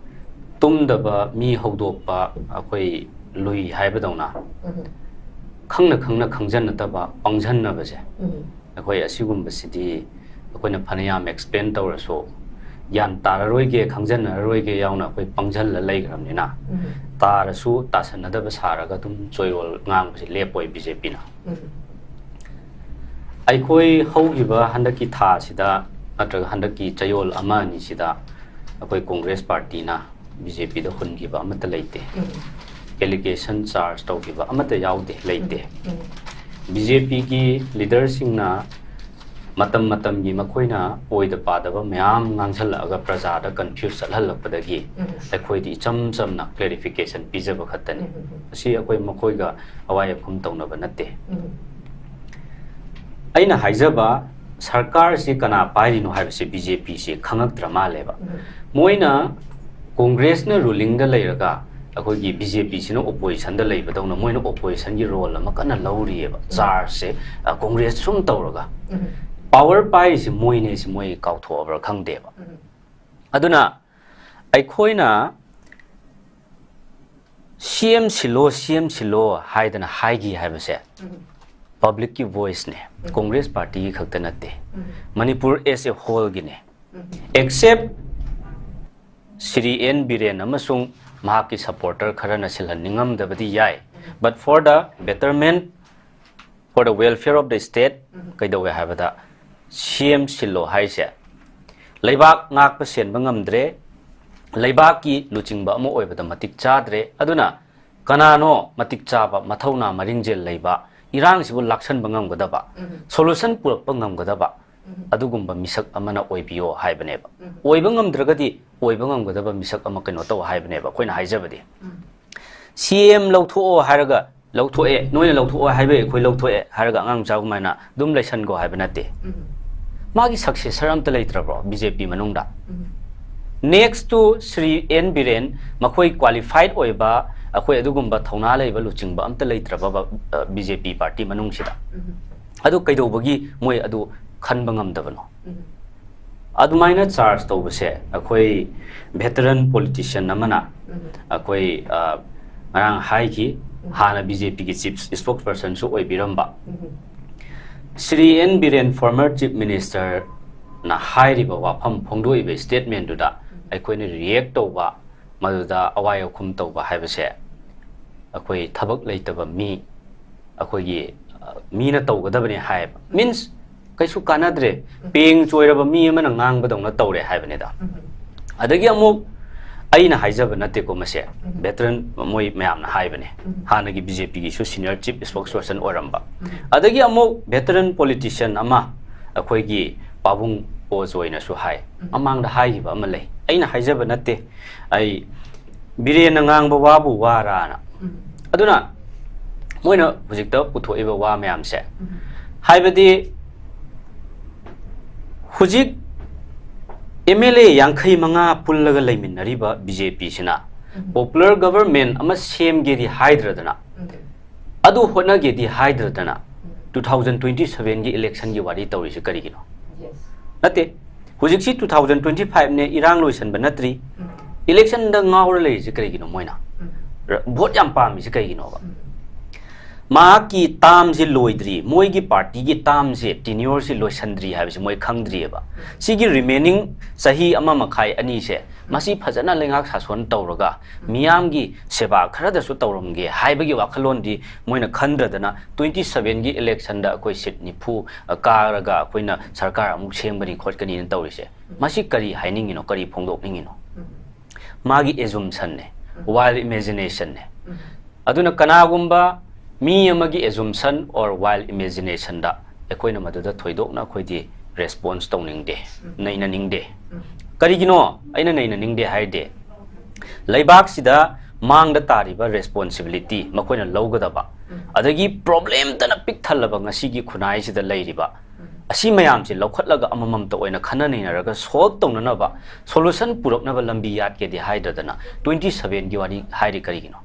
ꯇꯨꯝꯗꯕ ꯃꯤ ꯍꯧꯗꯣꯛꯄ, ꯑꯩꯈꯣꯏ ꯂꯨꯏ ꯍꯥꯏꯕꯗꯧꯅ ꯈꯪꯅ ꯈꯪꯅ ꯈꯪꯖꯟꯅꯗꯕ, ꯄꯪꯖꯟꯅꯕꯁꯦ, ꯑꯩꯈꯣꯏ ꯑꯁꯤꯒꯨꯝꯕꯁꯤꯗꯤ ꯑꯩꯈꯣꯏꯅ ꯐꯅꯌꯥꯝ ꯑꯦꯛꯁꯄ꯭ꯂꯦꯟ ꯇꯧꯔꯁꯨ ꯒ꯭ꯌꯥꯟ ꯇꯥꯔꯔꯣꯏꯒꯦ, ꯈꯪꯖꯟꯅꯔꯔꯣꯏꯒꯦ ꯌꯥꯎꯅ ꯑꯩꯈꯣꯏ ꯄꯪꯖꯜꯂ ꯂꯩꯈ꯭ꯔꯕꯅꯤꯅ, ꯇꯥꯔꯁꯨ ꯇꯥꯁꯟꯅꯗꯕ ꯁꯥꯔꯒ ꯑꯗꯨꯝ ꯆꯣꯏꯔꯣꯜ ꯉꯥꯡꯕꯁꯦ ꯂꯦꯞꯄꯣꯏ ꯕꯤ ꯖꯦ ꯄꯤꯅ꯫ ꯑꯩꯈꯣꯏ ꯍꯧꯈꯤꯕ ꯍꯟꯗꯛꯀꯤ ꯊꯥꯁꯤꯗ ꯅꯠꯇ꯭ꯔꯒ ꯍꯟꯗꯛꯀꯤ ꯆꯌꯣꯜ ꯑꯃ ꯑꯅꯤꯁꯤꯗ ꯑꯩꯈꯣꯏ ꯀꯣꯡꯒ꯭ꯔꯦꯁ ꯄꯥꯔꯇꯤꯅ ꯕꯤ ꯖꯦ ꯄꯤꯗ ꯍꯨꯟꯈꯤꯕ ꯑꯃꯠꯇ ꯂꯩꯇꯦ꯫ ꯑꯦꯂꯤꯒꯦꯁꯟ ꯆꯥꯔꯖ ꯇꯧꯈꯤꯕ ꯑꯃꯠꯇ ꯌꯥꯎꯗꯦ, ꯂꯩꯇꯦ꯫ ꯕꯤ ꯖꯦ ꯄꯤꯒꯤ ꯂꯤꯗꯔꯁꯤꯡꯅ ꯃꯇꯝ ꯃꯇꯝꯒꯤ ꯃꯈꯣꯏꯅ ꯑꯣꯏꯗ ꯄꯥꯗꯕ ꯃꯌꯥꯝ ꯉꯥꯡꯁꯜꯂꯛꯑꯒ ꯄ꯭ꯔꯖꯥꯗ ꯀꯟꯐ꯭ꯌꯨꯁ ꯆꯠꯍꯜꯂꯛꯄꯗꯒꯤ ꯑꯩꯈꯣꯏꯗꯤ ꯏꯆꯝ ꯆꯝꯅ ꯀ꯭ꯂꯦꯔꯤꯐꯤꯀꯦꯁꯟ ꯄꯤꯖꯕ ꯈꯛꯇꯅꯤ꯫ ꯃꯁꯤ ꯑꯩꯈꯣꯏ ꯃꯈꯣꯏꯒ ꯑꯋꯥꯏ ꯑꯈꯨꯝ ꯇꯧꯅꯕ ꯅꯠꯇꯦ꯫ ꯑꯩꯅ ꯍꯥꯏꯖꯕ ꯁꯔꯀꯥꯔꯁꯤ ꯀꯅꯥ ꯄꯥꯏꯔꯤꯅꯣ ꯍꯥꯏꯕꯁꯤ ꯕꯤ ꯖꯦ ꯄꯤꯁꯤ ꯈꯪꯉꯛꯇ꯭ꯔ ꯃꯥꯜꯂꯦꯕ꯫ ꯃꯣꯏꯅ ꯀꯣꯡꯒ꯭ꯔꯦꯁꯅ ꯔꯨꯂꯤꯡꯗ ꯂꯩꯔꯒ ꯑꯩꯈꯣꯏꯒꯤ ꯕꯤ ꯖꯦ ꯄꯤꯁꯤꯅ ꯑꯣꯄꯣꯖꯤꯁꯟꯗ ꯂꯩꯕꯗꯧꯅ ꯃꯣꯏꯅ ꯑꯣꯄꯣꯖꯤꯁꯟꯒꯤ ꯔꯣꯜ ꯑꯃ ꯀꯟꯅ ꯂꯧꯔꯤꯑꯕ꯫ ꯆꯥꯔꯖꯁꯦ, ꯑ, ꯀꯣꯡꯒ꯭ꯔꯦꯁ ꯁꯨꯝ ꯇꯧꯔꯒ ꯄꯥꯋꯔ ꯄꯥꯏꯔꯤꯁꯦ ꯃꯣꯏꯅꯦ, ꯁꯤ ꯃꯣꯏ ꯀꯥꯎꯊꯣꯛꯑꯕ꯭ꯔꯥ ꯈꯪꯗꯦꯕ꯫ ꯑꯗꯨꯅ ꯑꯩꯈꯣꯏꯅ ꯁꯤ ꯑꯦꯝ ꯁꯤꯜꯂꯣ, ꯁꯤ ꯑꯦꯝ ꯁꯤꯜꯂꯣ ꯍꯥꯏꯗꯅ ꯍꯥꯏꯈꯤ ꯍꯥꯏꯕꯁꯦ ꯄꯕ꯭ꯂꯤꯛꯀꯤ ꯚꯣꯏꯁꯅꯦ, ꯀꯣꯡꯒ꯭ꯔꯦꯁ ꯄꯥꯔꯇꯤꯒꯤ ꯈꯛꯇ ꯅꯠꯇꯦ, ꯃꯅꯤꯄꯨꯔ ꯑꯦꯁ ꯑꯦ ꯍꯣꯜꯒꯤꯅꯦ꯫ ꯑꯦꯛꯁꯦꯞ ꯁ꯭ꯔꯤ ꯑꯦꯟ ꯕꯤꯔꯦꯟ ꯑꯃꯁꯨꯡ ꯃꯍꯥꯛꯀꯤ ꯁꯄꯣꯔꯇꯔ ꯈꯔꯅ ꯁꯤꯜꯍꯟꯅꯤꯡꯉꯝꯗꯕꯗꯤ ꯌꯥꯏ, but for the betterment for the welfare of the state ꯀꯩꯗꯧꯋꯦ ꯍꯥꯏꯕꯗ, ꯁꯤ ꯑꯦꯝ ꯁꯤꯜꯂꯣ ꯍꯥꯏꯁꯦ ꯂꯩꯕꯥꯛ ꯉꯥꯛꯄ ꯁꯦꯟꯕ ꯉꯝꯗ꯭ꯔꯦ, ꯂꯩꯕꯥꯛꯀꯤ ꯂꯨꯆꯤꯡꯕ ꯑꯃ ꯑꯣꯏꯕꯗ ꯃꯇꯤꯛ ꯆꯥꯗ꯭ꯔꯦ, ꯑꯗꯨꯅ ꯀꯅꯥꯅꯣ ꯃꯇꯤꯛ ꯆꯥꯕ, ꯃꯊꯧꯅꯥ ꯃꯔꯤꯡꯖꯦꯜ ꯂꯩꯕ, ꯏꯔꯥꯡꯁꯤꯕꯨ ꯂꯥꯛꯁꯟꯕ ꯉꯝꯒꯗꯕ, ꯁꯣꯂꯨꯁꯟ ꯄꯨꯔꯛꯄ ꯉꯝꯒꯗꯕ ꯑꯗꯨꯒꯨꯝꯕ ꯃꯤꯁꯛ ꯑꯃꯅ ꯑꯣꯏꯕꯤꯌꯣ ꯍꯥꯏꯕꯅꯦꯕ꯫ ꯑꯣꯏꯕ ꯉꯝꯗ꯭ꯔꯒꯗꯤ ꯑꯣꯏꯕ ꯉꯝꯒꯗꯕ ꯃꯤꯁꯛ ꯑꯃ ꯀꯩꯅꯣ ꯇꯧ ꯍꯥꯏꯕꯅꯦꯕ ꯑꯩꯈꯣꯏꯅ ꯍꯥꯏꯖꯕꯗꯤ꯫ ꯁꯤ ꯑꯦꯝ ꯂꯧꯊꯣꯛꯑꯣ ꯍꯥꯏꯔꯒ ꯂꯧꯊꯣꯛꯑꯦ, ꯅꯣꯏꯅ ꯂꯧꯊꯣꯛꯑꯣ ꯍꯥꯏꯕꯩ ꯑꯩꯈꯣꯏ ꯂꯧꯊꯣꯛꯑꯦ ꯍꯥꯏꯔꯒ ꯑꯉꯥꯡ ꯃꯆꯥ ꯑꯗꯨꯃꯥꯏꯅ ꯑꯗꯨꯝ ꯂꯩꯁꯟꯈꯣ ꯍꯥꯏꯕ ꯅꯠꯇꯦ꯫ ꯃꯥꯒꯤ ꯁꯛꯁꯦꯁꯔ ꯑꯝꯇ ꯂꯩꯇ꯭ꯔꯕ꯭ꯔꯣ ꯕꯤ ꯖꯦ ꯄꯤ ꯃꯅꯨꯡꯗ? Next to Shri N Biren, ꯃꯈꯣꯏ ꯀ꯭ꯋꯥꯂꯤꯐꯥꯏꯠ ꯑꯣꯏꯕ, ꯑꯩꯈꯣꯏ ꯑꯗꯨꯒꯨꯝꯕ ꯊꯧꯅꯥ ꯂꯩꯕ ꯂꯨꯆꯤꯡꯕ ꯑꯝꯇ ꯂꯩꯇ꯭ꯔꯕꯕ ꯕꯤ ꯖꯦ ꯄꯤ ꯄꯥꯔꯇꯤ ꯃꯅꯨꯡꯁꯤꯗ? ꯑꯗꯨ ꯀꯩꯗꯧꯕꯒꯤ ꯃꯣꯏ ꯑꯗꯨ ꯈꯟꯕ ꯉꯝꯗꯕꯅꯣ? ꯑꯗꯨꯃꯥꯏꯅ ꯆꯥꯔꯖ ꯇꯧꯕꯁꯦ ꯑꯩꯈꯣꯏ ꯚꯦꯇꯔꯟ ꯄꯣꯂꯤꯇꯤꯁꯤꯌꯟ ꯑꯃꯅ ꯑꯩꯈꯣꯏ, ꯑ, ꯉꯔꯥꯡ ꯍꯥꯏꯈꯤ, ꯍꯥꯟꯅ ꯕꯤ ꯖꯦ ꯄꯤꯒꯤ ꯆꯤꯐ ꯏꯁꯄꯣꯛꯁ ꯄꯔꯁꯟꯁꯨ ꯑꯣꯏꯕꯤꯔꯝꯕ Shri N Biren, former chief ꯃꯤꯅꯤꯁꯇꯔꯅ ꯍꯥꯏꯔꯤꯕ ꯋꯥꯐꯝ ꯐꯣꯡꯗꯣꯛꯏꯕ ꯁ꯭ꯇꯦꯠꯃꯦꯟꯗꯨꯗ ꯑꯩꯈꯣꯏꯅ ꯔꯤꯌꯦꯛ ꯇꯧꯕ, ꯃꯗꯨꯗ ꯑꯋꯥꯏ ꯑꯈꯨꯝ ꯇꯧꯕ ꯍꯥꯏꯕꯁꯦ ꯑꯩꯈꯣꯏ ꯊꯕꯛ ꯂꯩꯇꯕ ꯃꯤ, ꯑꯩꯈꯣꯏꯒꯤ, ꯑ, ꯃꯤꯅ ꯇꯧꯒꯗꯕꯅꯦ ꯍꯥꯏꯌꯦꯕ꯫ ꯃꯤꯟꯁ, ꯀꯩꯁꯨ ꯀꯥꯟꯅꯗ꯭ꯔꯦ, ꯄꯦꯡ ꯆꯣꯏꯔꯕ ꯃꯤ ꯑꯃꯅ ꯉꯥꯡꯕꯗꯧꯅ ꯇꯧꯔꯦ ꯍꯥꯏꯕꯅꯤꯗ꯫ ꯑꯗꯒꯤ ꯑꯃꯨꯛ ꯑꯩꯅ ꯍꯥꯏꯖꯕ ꯅꯠꯇꯦꯀꯣ ꯃꯁꯦ, ꯚꯦꯇꯔꯟ ꯃꯣꯏ ꯃꯌꯥꯝꯅ ꯍꯥꯏꯕꯅꯦ, ꯍꯥꯟꯅꯒꯤ ꯕꯤ ꯖꯦ ꯄꯤꯒꯤꯁꯨ ꯁꯤꯅꯤꯌꯔ ꯆꯤꯐ ꯏꯁꯄꯣꯛꯁ ꯄꯔꯁꯟ ꯑꯣꯏꯔꯝꯕ꯫ ꯑꯗꯒꯤ ꯑꯃꯨꯛ ꯚꯦꯇꯔꯟ ꯄꯣꯂꯤꯇꯤꯁꯤꯌꯟ ꯑꯃ ꯑꯩꯈꯣꯏꯒꯤ ꯄꯥꯕꯨꯡ ꯑꯣꯖ ꯑꯣꯏꯅꯁꯨ ꯍꯥꯏ, ꯃꯃꯥꯡꯗ ꯍꯥꯏꯈꯤꯕ ꯑꯃ ꯂꯩ, ꯑꯩꯅ ꯍꯥꯏꯖꯕ ꯅꯠꯇꯦ, ꯑꯩ ꯕꯤꯔꯦꯟꯅ ꯉꯥꯡꯕ ꯋꯥꯕꯨ ꯋꯥꯔꯥꯅ꯫ ꯑꯗꯨꯅ ꯃꯣꯏꯅ ꯍꯧꯖꯤꯛꯇ ꯄꯨꯊꯣꯛꯏꯕ ꯋꯥ ꯃꯌꯥꯝꯁꯦ, ꯍꯥꯏꯕꯗꯤ ꯍꯧꯖꯤꯛ ꯑꯦꯝ ꯑꯦꯜ ꯑꯦ ꯌꯥꯡꯈꯩ ꯃꯉꯥ ꯄꯨꯜꯂꯒ ꯂꯩꯃꯤꯟꯅꯔꯤꯕ ꯕꯤ ꯖꯦ ꯄꯤꯁꯤꯅ ꯄꯣꯄꯨꯂꯔ ꯒꯕꯔꯃꯦꯟ ꯑꯃ ꯁꯦꯝꯒꯦꯗꯤ ꯍꯥꯏꯗ꯭ꯔꯗꯅ, ꯑꯗꯨ ꯍꯣꯠꯅꯒꯦꯗꯤ ꯍꯥꯏꯗ꯭ꯔꯗꯅ, ꯇꯨ ꯊꯥꯎꯖꯟ ꯇ꯭ꯋꯦꯟꯇꯤ ꯁꯚꯦꯟꯒꯤ ꯏꯂꯦꯛꯁꯟꯒꯤ ꯋꯥꯔꯤ ꯇꯧꯔꯤꯁꯤ ꯀꯔꯤꯒꯤꯅꯣ? ꯅꯠꯇꯦ, ꯍꯧꯖꯤꯛꯁꯤ ꯇꯨ ꯊꯥꯎꯖꯟ ꯇ꯭ꯋꯦꯟꯇꯤ ꯐꯥꯏꯚꯅꯦ, ꯏꯔꯥꯡ ꯂꯣꯏꯁꯟꯕ ꯅꯠꯇ꯭ꯔꯤ, ꯏꯂꯦꯛꯁꯟꯗ ꯉꯥꯎꯔ ꯂꯩꯔꯤꯁꯤ ꯀꯔꯤꯒꯤꯅꯣ ꯃꯣꯏꯅ? ꯔ-, ꯚꯣꯠ ꯌꯥꯝ ꯄꯥꯝꯃꯤꯁꯤ ꯀꯩꯒꯤꯅꯣꯕ? ꯃꯍꯥꯛꯀꯤ ꯇꯥꯝꯁꯤ ꯂꯣꯏꯗ꯭ꯔꯤ, ꯃꯣꯏꯒꯤ ꯄꯥꯔꯇꯤꯒꯤ ꯇꯥꯝꯁꯦ, ꯇꯤꯅꯤꯌꯣꯔꯁꯤ ꯂꯣꯏꯁꯟꯗ꯭ꯔꯤ ꯍꯥꯏꯕꯁꯤ ꯃꯣꯏ ꯈꯪꯗ꯭ꯔꯤꯑꯕ꯫ ꯁꯤꯒꯤ ꯔꯤꯃꯦꯅꯤꯡ ꯆꯍꯤ ꯑꯃ ꯃꯈꯥꯏ ꯑꯅꯤꯁꯦ ꯃꯁꯤ ꯐꯖꯅ ꯂꯩꯉꯥꯛ ꯁꯥꯁꯣꯟ ꯇꯧꯔꯒ ꯃꯤꯌꯥꯝꯒꯤ ꯁꯦꯕꯥ ꯈꯔꯗꯁꯨ ꯇꯧꯔꯝꯒꯦ ꯍꯥꯏꯕꯒꯤ ꯋꯥꯈꯜꯂꯣꯟꯗꯤ ꯃꯣꯏꯅ ꯈꯟꯗ꯭ꯔꯗꯅ twenty sevenꯒꯤ electionꯗ ꯑꯩꯈꯣꯏ seat ꯅꯤꯐꯨ ꯀꯥꯔꯒ ꯑꯩꯈꯣꯏꯅ ꯁꯔꯀꯥꯔ ꯑꯃꯨꯛ ꯁꯦꯝꯒꯅꯤ ꯈꯣꯠꯀꯅꯤꯅ ꯇꯧꯔꯤꯁꯦ, ꯃꯁꯤ ꯀꯔꯤ ꯍꯥꯏꯅꯤꯡꯉꯤꯅꯣ, ꯀꯔꯤ ꯐꯣꯡꯗꯣꯛꯅꯤꯡꯉꯤꯅꯣ? ꯃꯥꯒꯤ assumptionꯅꯦ, wild imaginationꯅꯦ꯫ ꯑꯗꯨꯅ ꯀꯅꯥꯒꯨꯝꯕ ꯃꯤ ꯑꯃꯒꯤ assumption or wild imaginationꯗ ꯑꯩꯈꯣꯏꯅ ꯃꯗꯨꯗ ꯊꯣꯏꯗꯣꯛꯅ ꯑꯩꯈꯣꯏꯗꯤ response ꯇꯧꯅꯤꯡꯗꯦ, ꯅꯩꯅꯅꯤꯡꯗꯦ꯫ ꯀꯔꯤꯒꯤꯅꯣ ꯑꯩꯅ ꯅꯩꯅꯅꯤꯡꯗꯦ ꯍꯥꯏꯔꯗꯤ, ꯂꯩꯕꯥꯛꯁꯤꯗ ꯃꯥꯡꯗ ꯇꯥꯔꯤꯕ responsibility ꯃꯈꯣꯏꯅ ꯂꯧꯒꯗꯕ, ꯑꯗꯒꯤ problemꯇꯅ ꯄꯤꯛ ꯊꯜꯂꯕ ꯉꯁꯤꯒꯤ ꯈꯨꯟꯅꯥꯏꯁꯤꯗ ꯂꯩꯔꯤꯕ ꯑꯁꯤ ꯃꯌꯥꯝꯁꯦ ꯂꯧꯈꯠꯂꯒ ꯑꯃꯃꯝꯇ ꯑꯣꯏꯅ ꯈꯟꯅ ꯅꯩꯅꯔꯒ solve ꯇꯧꯅꯅꯕ, solution ꯄꯨꯔꯛꯅꯕ ꯂꯝꯕꯤ ꯌꯥꯠꯀꯦꯗꯤ ꯍꯥꯏꯗ꯭ꯔꯗꯅ twenty sevenꯒꯤ ꯋꯥꯔꯤ ꯍꯥꯏꯔꯤ ꯀꯔꯤꯒꯤꯅꯣ?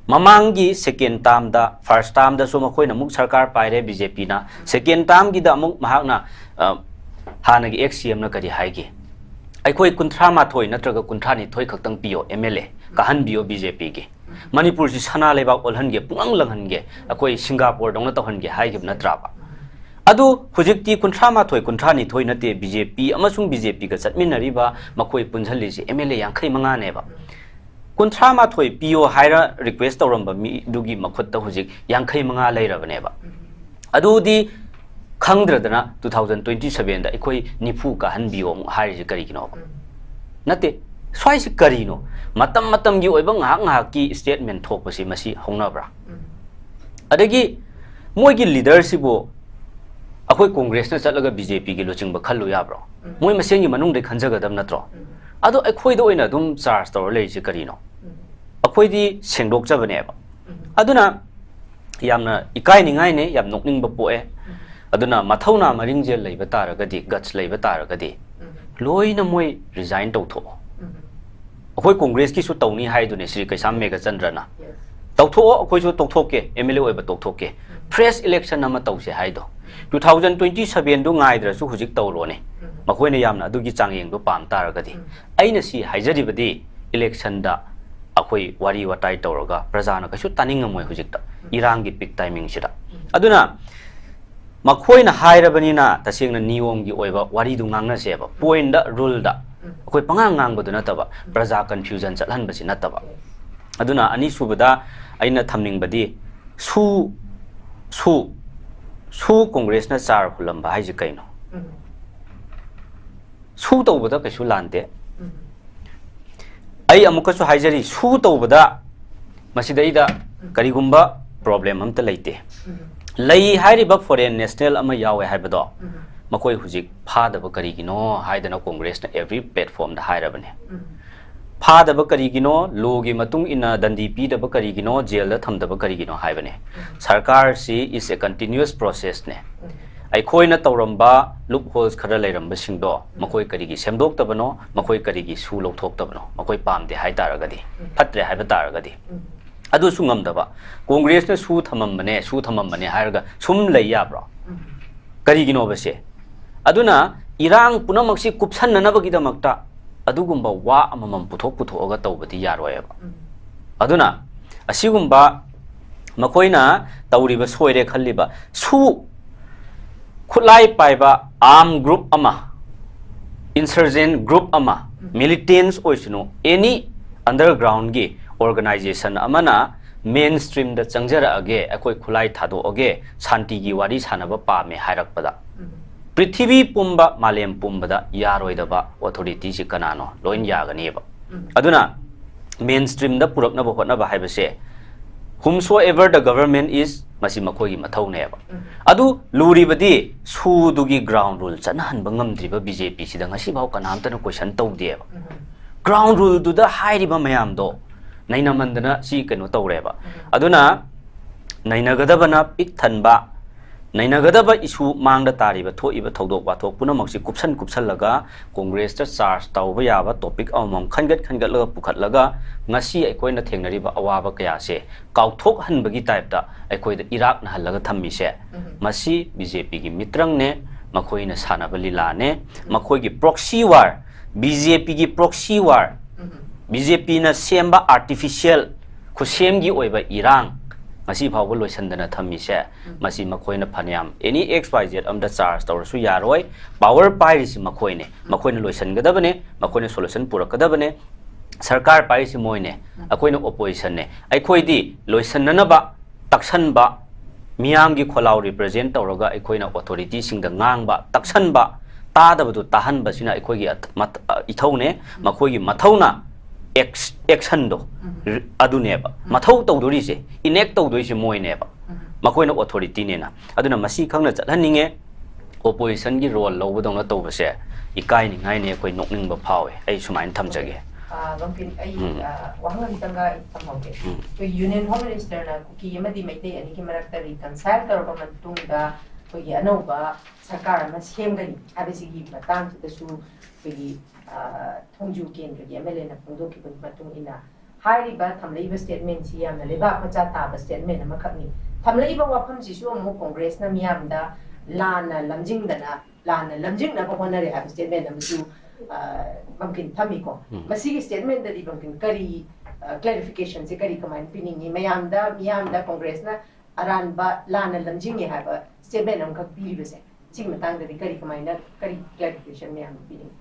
ꯃꯃꯥꯡꯒꯤ second termꯗ, first termꯗꯁꯨ ꯃꯈꯣꯏꯅ ꯑꯃꯨꯛ ꯁꯔꯀꯥꯔ ꯄꯥꯏꯔꯦ BJPꯅ, second termꯒꯤꯗ ꯑꯃꯨꯛ ꯃꯍꯥꯛꯅ, ꯑ, ꯍꯥꯟꯅꯒꯤ ex CMꯅ ꯀꯔꯤ ꯍꯥꯏꯒꯦ? ꯑꯩꯈꯣꯏ ꯀꯨꯟꯊ꯭ꯔꯥ ꯃꯥꯊꯣꯏ ꯅꯠꯇ꯭ꯔꯒ ꯀꯨꯟꯊ꯭ꯔꯥ ꯅꯤꯊꯣꯏ ꯈꯛꯇꯪ ꯄꯤꯌꯣ, MLA ꯀꯥꯍꯟꯕꯤꯌꯣ BJPꯒꯤ, ꯃꯅꯤꯄꯨꯔꯁꯤ ꯁꯅꯥ ꯂꯩꯕꯥꯛ ꯑꯣꯜꯍꯟꯒꯦ, ꯄꯨꯡꯂꯪ ꯂꯪꯍꯟꯒꯦ, ꯑꯩꯈꯣꯏ ꯁꯤꯡꯒꯥꯄꯨꯔꯗꯧꯅ ꯇꯧꯍꯟꯒꯦ ꯍꯥꯏꯈꯤꯕ ꯅꯠꯇ꯭ꯔꯕ? ꯑꯗꯨ ꯍꯧꯖꯤꯛꯇꯤ ꯀꯨꯟꯊ꯭ꯔꯥ ꯃꯥꯊꯣꯏ, ꯀꯨꯟꯊ꯭ꯔꯥ ꯅꯤꯊꯣꯏ ꯅꯠꯇꯦ, BJP ꯑꯃꯁꯨꯡ BJPꯒ ꯆꯠꯃꯤꯟꯅꯔꯤꯕ ꯃꯈꯣꯏ ꯄꯨꯟꯁꯤꯜꯂꯤꯁꯦ MLA ꯌꯥꯡꯈꯩ ꯃꯉꯥꯅꯦꯕ꯫ ꯀꯨꯟꯊ꯭ꯔꯥ ꯃꯥꯊꯣꯏ ꯄꯤꯌꯣ ꯍꯥꯏꯔ request ꯇꯧꯔꯝꯕ ꯃꯤꯗꯨꯒꯤ ꯃꯈꯨꯠꯇ ꯍꯧꯖꯤꯛ ꯌꯥꯡꯈꯩ ꯃꯉꯥ ꯂꯩꯔꯕꯅꯦꯕ꯫ ꯑꯗꯨꯗꯤ ꯈꯪꯗ꯭ꯔꯗꯅ two thousand twenty sevenꯗ ꯑꯩꯈꯣꯏ ꯅꯤꯐꯨ ꯀꯥꯍꯟꯕꯤꯌꯣ ꯑꯃꯨꯛ ꯍꯥꯏꯔꯤꯁꯦ ꯀꯔꯤꯒꯤꯅꯣꯕ? ꯅꯠꯇꯦ, ꯁ꯭ꯋꯥꯏꯁꯤ ꯀꯔꯤꯅꯣ? ꯃꯇꯝ ꯃꯇꯝꯒꯤ ꯑꯣꯏꯕ ꯉꯥꯏꯍꯥꯛ ꯉꯥꯏꯍꯥꯛꯀꯤ statement ꯊꯣꯛꯄꯁꯤ ꯃꯁꯤ ꯍꯧꯅꯕ꯭ꯔꯥ? ꯑꯗꯒꯤ ꯃꯣꯏꯒꯤ leaderꯁꯤꯕꯨ ꯑꯩꯈꯣꯏ Congressꯅ ꯆꯠꯂꯒ BJPꯒꯤ ꯂꯨꯆꯤꯡꯕ ꯈꯜꯂꯨ ꯌꯥꯕ꯭ꯔꯣ? ꯃꯣꯏ ꯃꯁꯦꯟꯒꯤ ꯃꯅꯨꯡꯗ ꯈꯟꯖꯒꯗꯕ ꯅꯠꯇ꯭ꯔꯣ? ꯑꯗꯣ ꯑꯩꯈꯣꯏꯗ ꯑꯣꯏꯅ ꯑꯗꯨꯝ charge ꯇꯧꯔ ꯂꯩꯔꯤꯁꯦ ꯀꯔꯤꯅꯣ? ꯑꯩꯈꯣꯏꯗꯤ ꯁꯦꯡꯗꯣꯛꯆꯕꯅꯦꯕ꯫ ꯑꯗꯨꯅ ꯌꯥꯝꯅ ꯏꯀꯥꯏꯅꯤꯡꯉꯥꯏꯅꯦ, ꯌꯥꯝ ꯅꯣꯛꯅꯤꯡꯕ ꯄꯣꯛꯑꯦ꯫ ꯑꯗꯨꯅ ꯃꯊꯧꯅꯥ ꯃꯔꯤꯡꯖꯦꯜ ꯂꯩꯕ ꯇꯥꯔꯒꯗꯤ, guts ꯂꯩꯕ ꯇꯥꯔꯒꯗꯤ, ꯂꯣꯏꯅ ꯃꯣꯏ resign ꯇꯧꯊꯣꯛꯑꯣ꯫ ꯑꯩꯈꯣꯏ Congressꯀꯤꯁꯨ ꯇꯧꯅꯤ ꯍꯥꯏꯗꯨꯅꯦ ꯁ꯭ꯔꯤ ꯀꯩꯁꯥꯝ ꯃꯦꯘꯆꯟꯗ꯭ꯔꯅ꯫ ꯇꯧꯊꯣꯛꯑꯣ, ꯑꯩꯈꯣꯏꯁꯨ ꯇꯧꯊꯣꯛꯀꯦ, MLA ꯑꯣꯏꯕ ꯇꯧꯊꯣꯛꯀꯦ, fresh election ꯑꯃ ꯇꯧꯁꯦ ꯍꯥꯏꯗꯣ꯫ Two thousand twenty sevenꯗꯨ ꯉꯥꯏꯗ꯭ꯔꯁꯨ ꯍꯧꯖꯤꯛ ꯇꯧꯔꯣꯅꯦ, ꯃꯈꯣꯏꯅ ꯌꯥꯝꯅ ꯑꯗꯨꯒꯤ ꯆꯥꯡꯌꯦꯡꯗꯣ ꯄꯥꯝ ꯇꯥꯔꯒꯗꯤ꯫ ꯑꯩꯅ ꯁꯤ ꯍꯥꯏꯖꯔꯤꯕꯗꯤ electionꯗ ꯑꯩꯈꯣꯏ ꯋꯥꯔꯤ ꯋꯥꯇꯥꯏ ꯇꯧꯔꯒ ꯄ꯭ꯔꯖꯥꯅ ꯀꯩꯁꯨ ꯇꯥꯅꯤꯡꯉꯝꯃꯣꯏ ꯍꯧꯖꯤꯛꯇ, ꯏꯔꯥꯡꯒꯤ peak timingꯁꯤꯗ꯫ ꯑꯗꯨꯅ ꯃꯈꯣꯏꯅ ꯍꯥꯏꯔꯕꯅꯤꯅ ꯇꯁꯦꯡꯅ ꯅꯤꯌꯣꯝꯒꯤ ꯑꯣꯏꯕ ꯋꯥꯔꯤꯗꯨ ꯉꯥꯡꯅꯁꯦꯕ, pointꯗ, ruleꯗ꯫ ꯑꯩꯈꯣꯏ ꯄꯉꯥꯡ ꯉꯥꯡꯕꯗꯨ ꯅꯠꯇꯕ, ꯄ꯭ꯔꯖꯥ confusion ꯆꯠꯍꯟꯕꯁꯤ ꯅꯠꯇꯕ꯫ ꯑꯗꯨꯅ ꯑꯅꯤꯁꯨꯕꯗ ꯑꯩꯅ ꯊꯝꯅꯤꯡꯕꯗꯤ, ꯁꯨ ꯁꯨ ꯁꯨ ꯀꯣꯡꯒ꯭ꯔꯦꯁꯅ ꯆꯥꯔ ꯍꯨꯜꯂꯝꯕ ꯍꯥꯏꯁꯦ ꯀꯩꯅꯣ? ꯁꯨ ꯇꯧꯕꯗ ꯀꯩꯁꯨ ꯂꯥꯟꯗꯦ꯫ ꯑꯩ ꯑꯃꯨꯛꯀꯁꯨ ꯍꯥꯏꯖꯔꯤ, ꯁꯨ ꯇꯧꯕꯗ ꯃꯁꯤꯗꯩꯗ ꯀꯔꯤꯒꯨꯝꯕ problem ꯑꯝꯇ ꯂꯩꯇꯦ꯫ ꯂꯩ ꯍꯥꯏꯔꯤꯕ foreign national ꯑꯃ ꯌꯥꯎꯋꯦ ꯍꯥꯏꯕꯗꯣ, ꯃꯈꯣꯏ ꯍꯧꯖꯤꯛ ꯐꯥꯗꯕ ꯀꯔꯤꯒꯤꯅꯣ ꯍꯥꯏꯗꯅ ꯀꯣꯡꯒ꯭ꯔꯦꯁꯅ every platformꯗ ꯍꯥꯏꯔꯕꯅꯦ꯫ ꯐꯥꯗꯕ ꯀꯔꯤꯒꯤꯅꯣ, lawꯒꯤ ꯃꯇꯨꯡ ꯏꯟꯅ ꯗꯟꯗꯤ ꯄꯤꯗꯕ ꯀꯔꯤꯒꯤꯅꯣ, ꯖꯦꯜꯗ ꯊꯝꯗꯕ ꯀꯔꯤꯒꯤꯅꯣ ꯍꯥꯏꯕꯅꯦ꯫ ꯁꯔꯀꯥꯔꯁꯤ is a continuous processꯅꯦ꯫ ꯑꯩꯈꯣꯏꯅ ꯇꯧꯔꯝꯕ loopholes ꯈꯔ ꯂꯩꯔꯝꯕꯁꯤꯡꯗꯣ ꯃꯈꯣꯏ ꯀꯔꯤꯒꯤ ꯁꯦꯝꯗꯣꯛꯇꯕꯅꯣ, ꯃꯈꯣꯏ ꯀꯔꯤꯒꯤ ꯁꯨ ꯂꯧꯊꯣꯛꯇꯕꯅꯣ, ꯃꯈꯣꯏ ꯄꯥꯝꯗꯦ ꯍꯥꯏ ꯇꯥꯔꯒꯗꯤ, ꯐꯠꯇ꯭ꯔꯦ ꯍꯥꯏꯕ ꯇꯥꯔꯒꯗꯤ꯫ ꯑꯗꯨꯁꯨ ꯉꯝꯗꯕ꯫ ꯀꯣꯡꯒ꯭ꯔꯦꯁꯅ ꯁꯨ ꯊꯝꯃꯝꯕꯅꯦ, ꯁꯨ ꯊꯝꯃꯝꯕꯅꯦ ꯍꯥꯏꯔꯒ ꯁꯨꯝ ꯂꯩ ꯌꯥꯕ꯭ꯔꯣ? ꯀꯔꯤꯒꯤꯅꯣꯕ ꯁꯦ? ꯑꯗꯨꯅ ꯏꯔꯥꯡ ꯄꯨꯝꯅꯃꯛꯁꯤ ꯀꯨꯞꯁꯟꯅꯅꯕꯒꯤꯗꯃꯛꯇ ꯑꯗꯨꯒꯨꯝꯕ ꯋꯥ ꯑꯃꯃꯝ ꯄꯨꯊꯣꯛ ꯄꯨꯊꯣꯛꯑꯒ ꯇꯧꯕꯗꯤ ꯌꯥꯔꯣꯏꯕ꯫ ꯑꯗꯨꯅ ꯑꯁꯤꯒꯨꯝꯕ ꯃꯈꯣꯏꯅ ꯇꯧꯔꯤꯕ ꯁꯣꯏꯔꯦ ꯈꯜꯂꯤꯕ ꯁꯨ ꯈꯨꯠꯂꯥꯏ ꯄꯥꯏꯕ arm group ꯑꯃ, insurgent group ꯑꯃ, militants ꯑꯣꯏꯁꯅꯨ, any undergroundꯒꯤ organization ꯑꯃꯅ mainstreamꯗ ꯆꯪꯖꯔꯛꯑꯒꯦ, ꯑꯩꯈꯣꯏ ꯈꯨꯠꯂꯥꯏ ꯊꯥꯗꯣꯛꯑꯒꯦ, ꯁꯥꯟꯇꯤꯒꯤ ꯋꯥꯔꯤ ꯁꯥꯟꯅꯕ ꯄꯥꯝꯃꯦ ꯍꯥꯏꯔꯛꯄꯗ, ꯄ꯭ꯔꯤꯊꯤꯕꯤ ꯄꯨꯝꯕ, ꯃꯥꯂꯦꯝ ꯄꯨꯝꯕꯗ ꯌꯥꯔꯣꯏꯗꯕ authorityꯁꯤ ꯀꯅꯥꯅꯣ? ꯂꯣꯏ ꯌꯥꯒꯅꯤꯕ꯫ ꯑꯗꯨꯅ mainstreamꯗ ꯄꯨꯔꯛꯅꯕ ꯍꯣꯠꯅꯕ ꯍꯥꯏꯕꯁꯦ, whomsoever the government is, ꯃꯁꯤ ꯃꯈꯣꯏꯒꯤ ꯃꯊꯧꯅꯦꯕ꯫ ꯑꯗꯨ ꯂꯨꯔꯤꯕꯗꯤ ꯁꯨꯗꯨꯒꯤ ground rule ꯆꯠꯅꯍꯟꯕ ꯉꯝꯗ꯭ꯔꯤꯕ BJPꯁꯤꯗ ꯉꯁꯤꯐꯥꯎ ꯀꯅꯥꯝꯇꯅ question ꯇꯧꯗꯦꯕ꯫ Ground ruleꯗꯨꯗ ꯍꯥꯏꯔꯤꯕ ꯃꯌꯥꯝꯗꯣ ꯅꯩꯅꯃꯟꯗꯅ ꯁꯤ ꯀꯩꯅꯣ ꯇꯧꯔꯦꯕ꯫ ꯑꯗꯨꯅ ꯅꯩꯅꯒꯗꯕꯅ ꯄꯤꯛ ꯊꯟꯕ, ꯅꯩꯅꯒꯗꯕ issue, ꯃꯥꯡꯗ ꯇꯥꯔꯤꯕ ꯊꯣꯛꯏꯕ ꯊꯧꯗꯣꯛ ꯋꯥꯊꯣꯛ ꯄꯨꯝꯅꯃꯛꯁꯤ ꯀꯨꯞꯁꯟ ꯀꯨꯞꯁꯜꯂꯒ ꯀꯣꯡꯒ꯭ꯔꯦꯁꯇ charge ꯇꯧꯕ ꯌꯥꯕ topic ꯑꯃꯃꯝ ꯈꯟꯒꯠ ꯈꯟꯒꯠꯂꯒ ꯄꯨꯈꯠꯂꯒ ꯉꯁꯤ ꯑꯩꯈꯣꯏꯅ ꯊꯦꯡꯅꯔꯤꯕ ꯑꯋꯥꯕ ꯀꯌꯥꯁꯦ ꯀꯥꯎꯊꯣꯛꯍꯟꯕꯒꯤ typeꯇ ꯑꯩꯈꯣꯏꯗ ꯏꯔꯥꯛꯅꯍꯜꯂꯒ ꯊꯝꯃꯤꯁꯦ, ꯃꯁꯤ BJPꯒꯤ ꯃꯤꯇ꯭ꯔꯪꯅꯦ, ꯃꯈꯣꯏꯅ ꯁꯥꯟꯅꯕ ꯂꯤꯂꯥꯅꯦ, ꯃꯈꯣꯏꯒꯤ proxy war, BJPꯒꯤ proxy war, BJPꯅ ꯁꯦꯝꯕ artificial ꯈꯨꯠꯁꯦꯝꯒꯤ ꯑꯣꯏꯕ ꯏꯔꯥꯡ, ꯉꯁꯤ ꯐꯥꯎꯕ ꯂꯣꯏꯁꯤꯟꯗꯅ ꯊꯝꯃꯤꯁꯦ, ꯎꯝ꯫ ꯃꯁꯤ ꯃꯈꯣꯏꯅ ꯐꯅꯌꯥꯝ any X Y Z ꯑꯝꯗ charge ꯇꯧꯔꯁꯨ ꯌꯥꯔꯣꯏ꯫ Power ꯄꯥꯏꯔꯤꯁꯤ ꯃꯈꯣꯏꯅꯦ꯫ ꯎꯝ꯫ ꯃꯈꯣꯏꯅ ꯂꯣꯏꯁꯤꯟꯒꯗꯕꯅꯦ, ꯃꯈꯣꯏꯅ solution ꯄꯨꯔꯛꯀꯗꯕꯅꯦ꯫ ꯁꯔꯀꯥꯔ ꯄꯥꯏꯔꯤꯁꯤ ꯃꯣꯏꯅꯦ, ꯎꯝ꯫ ꯑꯩꯈꯣꯏꯅ oppositionꯅꯦ꯫ ꯑꯩꯈꯣꯏꯗꯤ ꯂꯣꯏꯁꯤꯟꯅꯅꯕ ꯇꯛꯁꯟꯕ, ꯃꯤꯌꯥꯝꯒꯤ ꯈꯣꯜꯂꯥꯎ represent ꯇꯧꯔꯒ ꯑꯩꯈꯣꯏꯅ authorityꯁꯤꯡꯗ ꯉꯥꯡꯕ, ꯇꯛꯁꯟꯕ, ꯇꯥꯗꯕꯗꯨ ꯇꯥꯍꯟꯕꯁꯤꯅ ꯑꯩꯈꯣꯏꯒꯤ ꯑꯠ-, ꯃꯠ-, ꯑ, ꯏꯊꯧꯅꯦ꯫ ꯎꯝ꯫ ꯃꯈꯣꯏꯒꯤ ꯃꯊꯧꯅ ex-, actionꯗꯣ, ꯎꯝ꯫ ꯔ-, ꯑꯗꯨꯅꯦꯕ꯫ ꯎꯝ꯫ ꯃꯊꯧ ꯇꯧꯗꯣꯔꯤꯁꯦ, enact ꯇꯧꯗꯣꯏꯁꯦ ꯃꯣꯏꯅꯦꯕ꯫ ꯎꯝ꯫ ꯃꯈꯣꯏꯅ authorityꯅꯦꯅ꯫ ꯑꯗꯨꯅ ꯃꯁꯤ ꯈꯪꯅ ꯆꯠꯍꯟꯅꯤꯡꯉꯦ꯫ Oppositionꯒꯤ role ꯂꯧꯕꯗꯧꯅ ꯇꯧꯕꯁꯦ ꯏꯀꯥꯏꯅꯤꯡꯉꯥꯏꯅꯦ, ꯑꯩꯈꯣꯏ ꯅꯣꯛꯅꯤꯡꯕ ꯐꯥꯎꯋꯦ꯫ ꯑꯩ ꯁꯨꯃꯥꯏꯅ ꯊꯝꯖꯒꯦ꯫ ꯑꯥ, ꯕꯝꯀꯤꯟ, ꯑꯩ, ꯎꯝ꯫ ꯑꯥ, ꯋꯥꯍꯪ ꯑꯃꯇꯪꯒ ꯑꯩ ꯊꯝꯍꯧꯒꯦ꯫ ꯎꯝ꯫ ꯑꯩꯈꯣꯏ Union Home Ministerꯅ ꯀꯨꯀꯤ ꯑꯃꯗꯤ ꯃꯩꯇꯩ ꯑꯅꯤꯒꯤ ꯃꯔꯛꯇ reconcile ꯇꯧꯔꯕ ꯃꯇꯨꯡꯗ ꯑꯩꯈꯣꯏꯒꯤ ꯑꯅꯧꯕ ꯁꯔꯀꯥꯔ ꯑꯃ ꯁꯦꯝꯒꯅꯤ ꯍꯥꯏꯕꯁꯤꯒꯤ ꯃꯇꯥꯡꯁꯤꯗꯁꯨ ꯑꯩꯈꯣꯏꯒꯤ, ꯑꯥ, ꯊꯣꯡꯖꯨ ꯀꯦꯟꯗ꯭ꯔꯒꯤ MLAꯅ ꯐꯣꯡꯗꯣꯛꯈꯤꯕꯒꯤ ꯃꯇꯨꯡ ꯏꯟꯅ ꯍꯥꯏꯔꯤꯕ ꯊꯝꯂꯛꯏꯕ statementꯁꯤ ꯌꯥꯝꯅ ꯂꯩꯕꯥꯛ ꯃꯆꯥ ꯇꯥꯕ statement ꯑꯃꯈꯛꯅꯤ꯫ ꯊꯝꯂꯛꯏꯕ ꯋꯥꯐꯝꯁꯤꯁꯨ ꯑꯃꯨꯛ Congressꯅ ꯃꯤꯌꯥꯝꯗ ꯂꯥꯟꯅ ꯂꯝꯖꯤꯡꯗꯅ, ꯂꯥꯟꯅ ꯂꯝꯖꯤꯡꯅꯕ ꯍꯣꯠꯅꯔꯦ ꯍꯥꯏꯕ statement ꯑꯃꯁꯨ, ꯑ, ꯕꯝꯀꯤꯟ ꯊꯝꯃꯤꯀꯣ꯫ ꯎꯝ꯫ ꯃꯁꯤꯒꯤ statementꯇꯗꯤ ꯕꯝꯀꯤꯟ ꯀꯔꯤ, ꯑ, clarificationꯁꯦ ꯀꯔꯤ ꯀꯃꯥꯏꯅ ꯄꯤꯅꯤꯡꯉꯤ? ꯃꯌꯥꯝꯗ, ꯃꯤꯌꯥꯝꯗ Congressꯅ ꯑꯔꯥꯟꯕ ꯂꯥꯟꯅ ꯂꯝꯖꯤꯡꯉꯦ ꯍꯥꯏꯕ statement ꯑꯃꯈꯛ ꯄꯤꯔꯤꯕꯁꯦ, ꯁꯤꯒꯤ ꯃꯇꯥꯡꯗꯗꯤ ꯀꯔꯤ ꯀꯃꯥꯏꯅ, ꯀꯔꯤ clarification ꯃꯌꯥꯝꯗ ꯄꯤꯅꯤꯡꯉꯤ?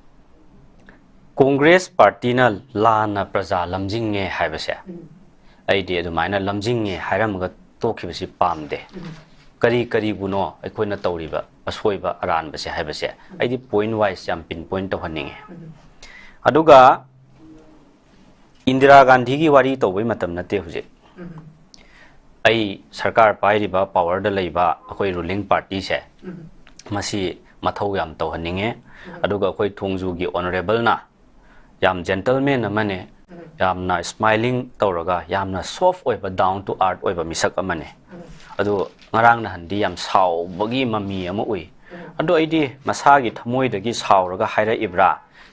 Congress partyꯅ ꯂꯥꯟꯅ ꯄ꯭ꯔꯖꯥ ꯂꯝꯖꯤꯡꯉꯦ ꯍꯥꯏꯕꯁꯦ, ꯎꯝ꯫ ꯑꯩꯗꯤ ꯑꯗꯨꯃꯥꯏꯅ ꯂꯝꯖꯤꯡꯉꯦ ꯍꯥꯏꯔꯝꯃꯒ ꯇꯣꯛꯈꯤꯕꯁꯤ ꯄꯥꯝꯗꯦ꯫ ꯎꯝ꯫ ꯀꯔꯤ ꯀꯔꯤꯕꯨꯅꯣ ꯑꯩꯈꯣꯏꯅ ꯇꯧꯔꯤꯕ ꯑꯁꯣꯏꯕ ꯑꯔꯥꯟꯕꯁꯦ ꯍꯥꯏꯕꯁꯦ, ꯎꯝ꯫ ꯑꯩꯗꯤ point wise ꯌꯥꯝ pinpoint ꯇꯧꯍꯟꯅꯤꯡꯉꯦ꯫ ꯎꯝ꯫ ꯑꯗꯨꯒ ꯏꯟꯗꯤꯔꯥ ꯒꯥꯟꯙꯤꯒꯤ ꯋꯥꯔꯤ ꯇꯧꯕꯩ ꯃꯇꯝ ꯅꯠꯇꯦ ꯍꯧꯖꯤꯛ꯫ ꯎꯝ꯫ ꯑꯩ ꯁꯔꯀꯥꯔ ꯄꯥꯏꯔꯤꯕ, powerꯗ ꯂꯩꯕ ꯑꯩꯈꯣꯏ ruling partyꯁꯦ, ꯎꯝ꯫ ꯃꯁꯤ ꯃꯊꯧ ꯌꯥꯝ ꯇꯧꯍꯟꯅꯤꯡꯉꯦ꯫ ꯎꯝ꯫ ꯑꯗꯨꯒ ꯑꯩꯈꯣꯏ ꯊꯣꯡꯖꯨꯒꯤ honourableꯅ ꯌꯥꯝ gentleman ꯑꯃꯅꯦ, ꯎꯝ꯫ ꯌꯥꯝꯅ smiling ꯇꯧꯔꯒ, ꯌꯥꯝꯅ soft ꯑꯣꯏꯕ, down to earth ꯑꯣꯏꯕ ꯃꯤꯁꯛ ꯑꯃꯅꯦ꯫ ꯎꯝ꯫ ꯑꯗꯨ ꯉꯔꯥꯡ ꯅꯍꯥꯟꯗꯤ ꯌꯥꯝ ꯁꯥꯎꯕꯒꯤ ꯃꯃꯤ ꯑꯃ ꯎꯏ꯫ ꯎꯝ꯫ ꯑꯗꯣ ꯑꯩꯗꯤ ꯃꯁꯥꯒꯤ ꯊꯃꯣꯏꯗꯒꯤ ꯁꯥꯎꯔꯒ ꯍꯥꯏꯔꯛꯏꯕ꯭ꯔꯥ,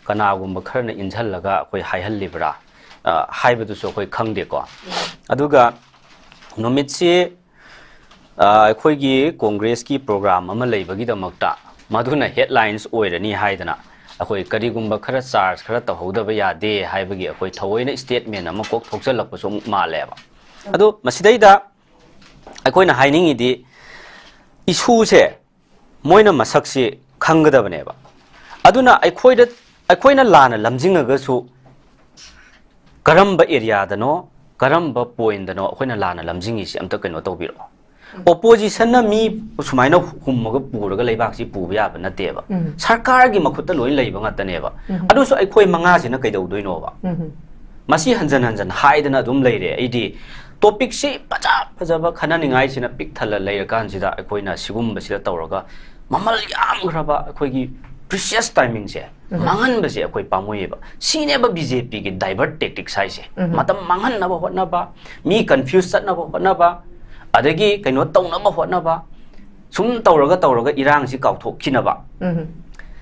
ꯀꯅꯥꯒꯨꯝꯕ ꯈꯔꯅ ꯏꯟꯁꯤꯜꯂꯒ ꯑꯩꯈꯣꯏ ꯍꯥꯏꯍꯜꯂꯤꯕ꯭ꯔꯥ, ꯑ, ꯍꯥꯏꯕꯗꯨꯁꯨ ꯑꯩꯈꯣꯏ ꯈꯪꯗꯦꯀꯣ꯫ ꯎꯝ꯫ ꯑꯗꯨꯒ ꯅꯨꯃꯤꯠꯁꯤ, ꯑ, ꯑꯩꯈꯣꯏꯒꯤ Congressꯀꯤ program ꯑꯃ ꯂꯩꯕꯒꯤꯗꯃꯛꯇ ꯃꯗꯨꯅ headlines ꯑꯣꯏꯔꯅꯤ ꯍꯥꯏꯗꯅ ꯑꯩꯈꯣꯏ ꯀꯔꯤꯒꯨꯝꯕ ꯈꯔ charge ꯈꯔ ꯇꯧꯍꯧꯗꯕ ꯌꯥꯗꯦ ꯍꯥꯏꯕꯒꯤ ꯑꯩꯈꯣꯏ ꯊꯑꯣꯏꯅ statement ꯑꯃ ꯀꯣꯛ ꯊꯣꯛꯆꯜꯂꯛꯄꯁꯨ ꯑꯃꯨꯛ ꯃꯥꯜꯂꯦꯕ꯫ ꯑꯗꯣ ꯃꯁꯤꯗꯩꯗ ꯑꯩꯈꯣꯏꯅ ꯍꯥꯏꯅꯤꯡꯉꯤꯗꯤ, ꯏꯁꯨꯁꯦ ꯃꯣꯏꯅ ꯃꯁꯛꯁꯤ ꯈꯪꯒꯗꯕꯅꯦꯕ꯫ ꯑꯗꯨꯅ ꯑꯩꯈꯣꯏꯗ, ꯑꯩꯈꯣꯏꯅ ꯂꯥꯟꯅ ꯂꯝꯖꯤꯡꯉꯒꯁꯨ, ꯀꯔꯝꯕ ꯑꯦꯔꯤꯌꯥꯗꯅꯣ, ꯀꯔꯝꯕ ꯄꯣꯏꯟꯗꯅꯣ ꯑꯩꯈꯣꯏꯅ ꯂꯥꯟꯅ ꯂꯝꯖꯤꯡꯉꯤꯁꯤ ꯑꯝꯇ ꯀꯩꯅꯣ ꯇꯧꯕꯤꯔꯛꯑꯣ꯫ ꯑꯣꯄꯣꯖꯤꯁꯟꯅ ꯃꯤ ꯁꯨꯃꯥꯏꯅ ꯍꯨꯝꯃꯒ ꯄꯨꯔꯒ ꯂꯩꯕꯥꯛꯁꯤ ꯄꯨꯕ ꯌꯥꯕ ꯅꯠꯇꯦꯕ꯫ ꯎꯝ꯫ ꯁꯔꯀꯥꯔꯒꯤ ꯃꯈꯨꯠꯇ ꯂꯣꯏ ꯂꯩꯕ ꯉꯥꯛꯇꯅꯦꯕ꯫ ꯎꯝ꯫ ꯑꯗꯨꯁꯨ ꯑꯩꯈꯣꯏ ꯃꯉꯥꯁꯤꯅ ꯀꯩꯗꯧꯗꯣꯏꯅꯣꯕ? ꯎꯝ꯫ ꯃꯁꯤ ꯍꯟꯖꯟ ꯍꯟꯖꯟ ꯍꯥꯏꯗꯅ ꯑꯗꯨꯝ ꯂꯩꯔꯦ꯫ ꯑꯩꯗꯤ ꯇꯣꯄꯤꯛꯁꯤ ꯐꯖ ꯐꯖꯕ ꯈꯟꯅꯅꯤꯡꯉꯥꯏꯁꯤꯅ ꯄꯤꯛ ꯊꯜꯂ ꯂꯩꯔꯀꯥꯟꯁꯤꯗ, ꯑꯩꯈꯣꯏꯅ ꯁꯤꯒꯨꯝꯕꯁꯤꯗ ꯇꯧꯔꯒ ꯃꯃꯜ ꯌꯥꯝꯈ꯭ꯔꯕ ꯑꯩꯈꯣꯏꯒꯤ ꯄ꯭ꯔꯤꯁꯤꯌꯁ ꯇꯥꯏꯃꯤꯡꯁꯦ ꯎꯝ꯫ ꯃꯥꯡꯍꯟꯕꯁꯦ ꯑꯩꯈꯣꯏ ꯄꯥꯝꯃꯨꯏꯌꯦꯕ꯫ ꯁꯤꯅꯦꯕ ꯕꯤ ꯖꯦ ꯄꯤꯒꯤ ꯗꯥꯏꯚꯔꯠ ꯇꯦꯛꯇꯤꯛꯁ ꯍꯥꯏꯁꯦ꯫ ꯎꯝ꯫ ꯃꯇꯝ ꯃꯥꯡꯍꯟꯅꯕ ꯍꯣꯠꯅꯕ, ꯃꯤ ꯀꯟꯐ꯭ꯌꯨꯁ ꯆꯠꯅꯕ ꯍꯣꯠꯅꯕ, ꯑꯗꯒꯤ ꯀꯩꯅꯣ ꯇꯧꯅꯕ ꯍꯣꯠꯅꯕ, ꯁꯨꯝ ꯇꯧꯔꯒ ꯇꯧꯔꯒ ꯏꯔꯥꯡꯁꯤ ꯀꯥꯎꯊꯣꯛꯈꯤꯅꯕ꯫ ꯎꯝ꯫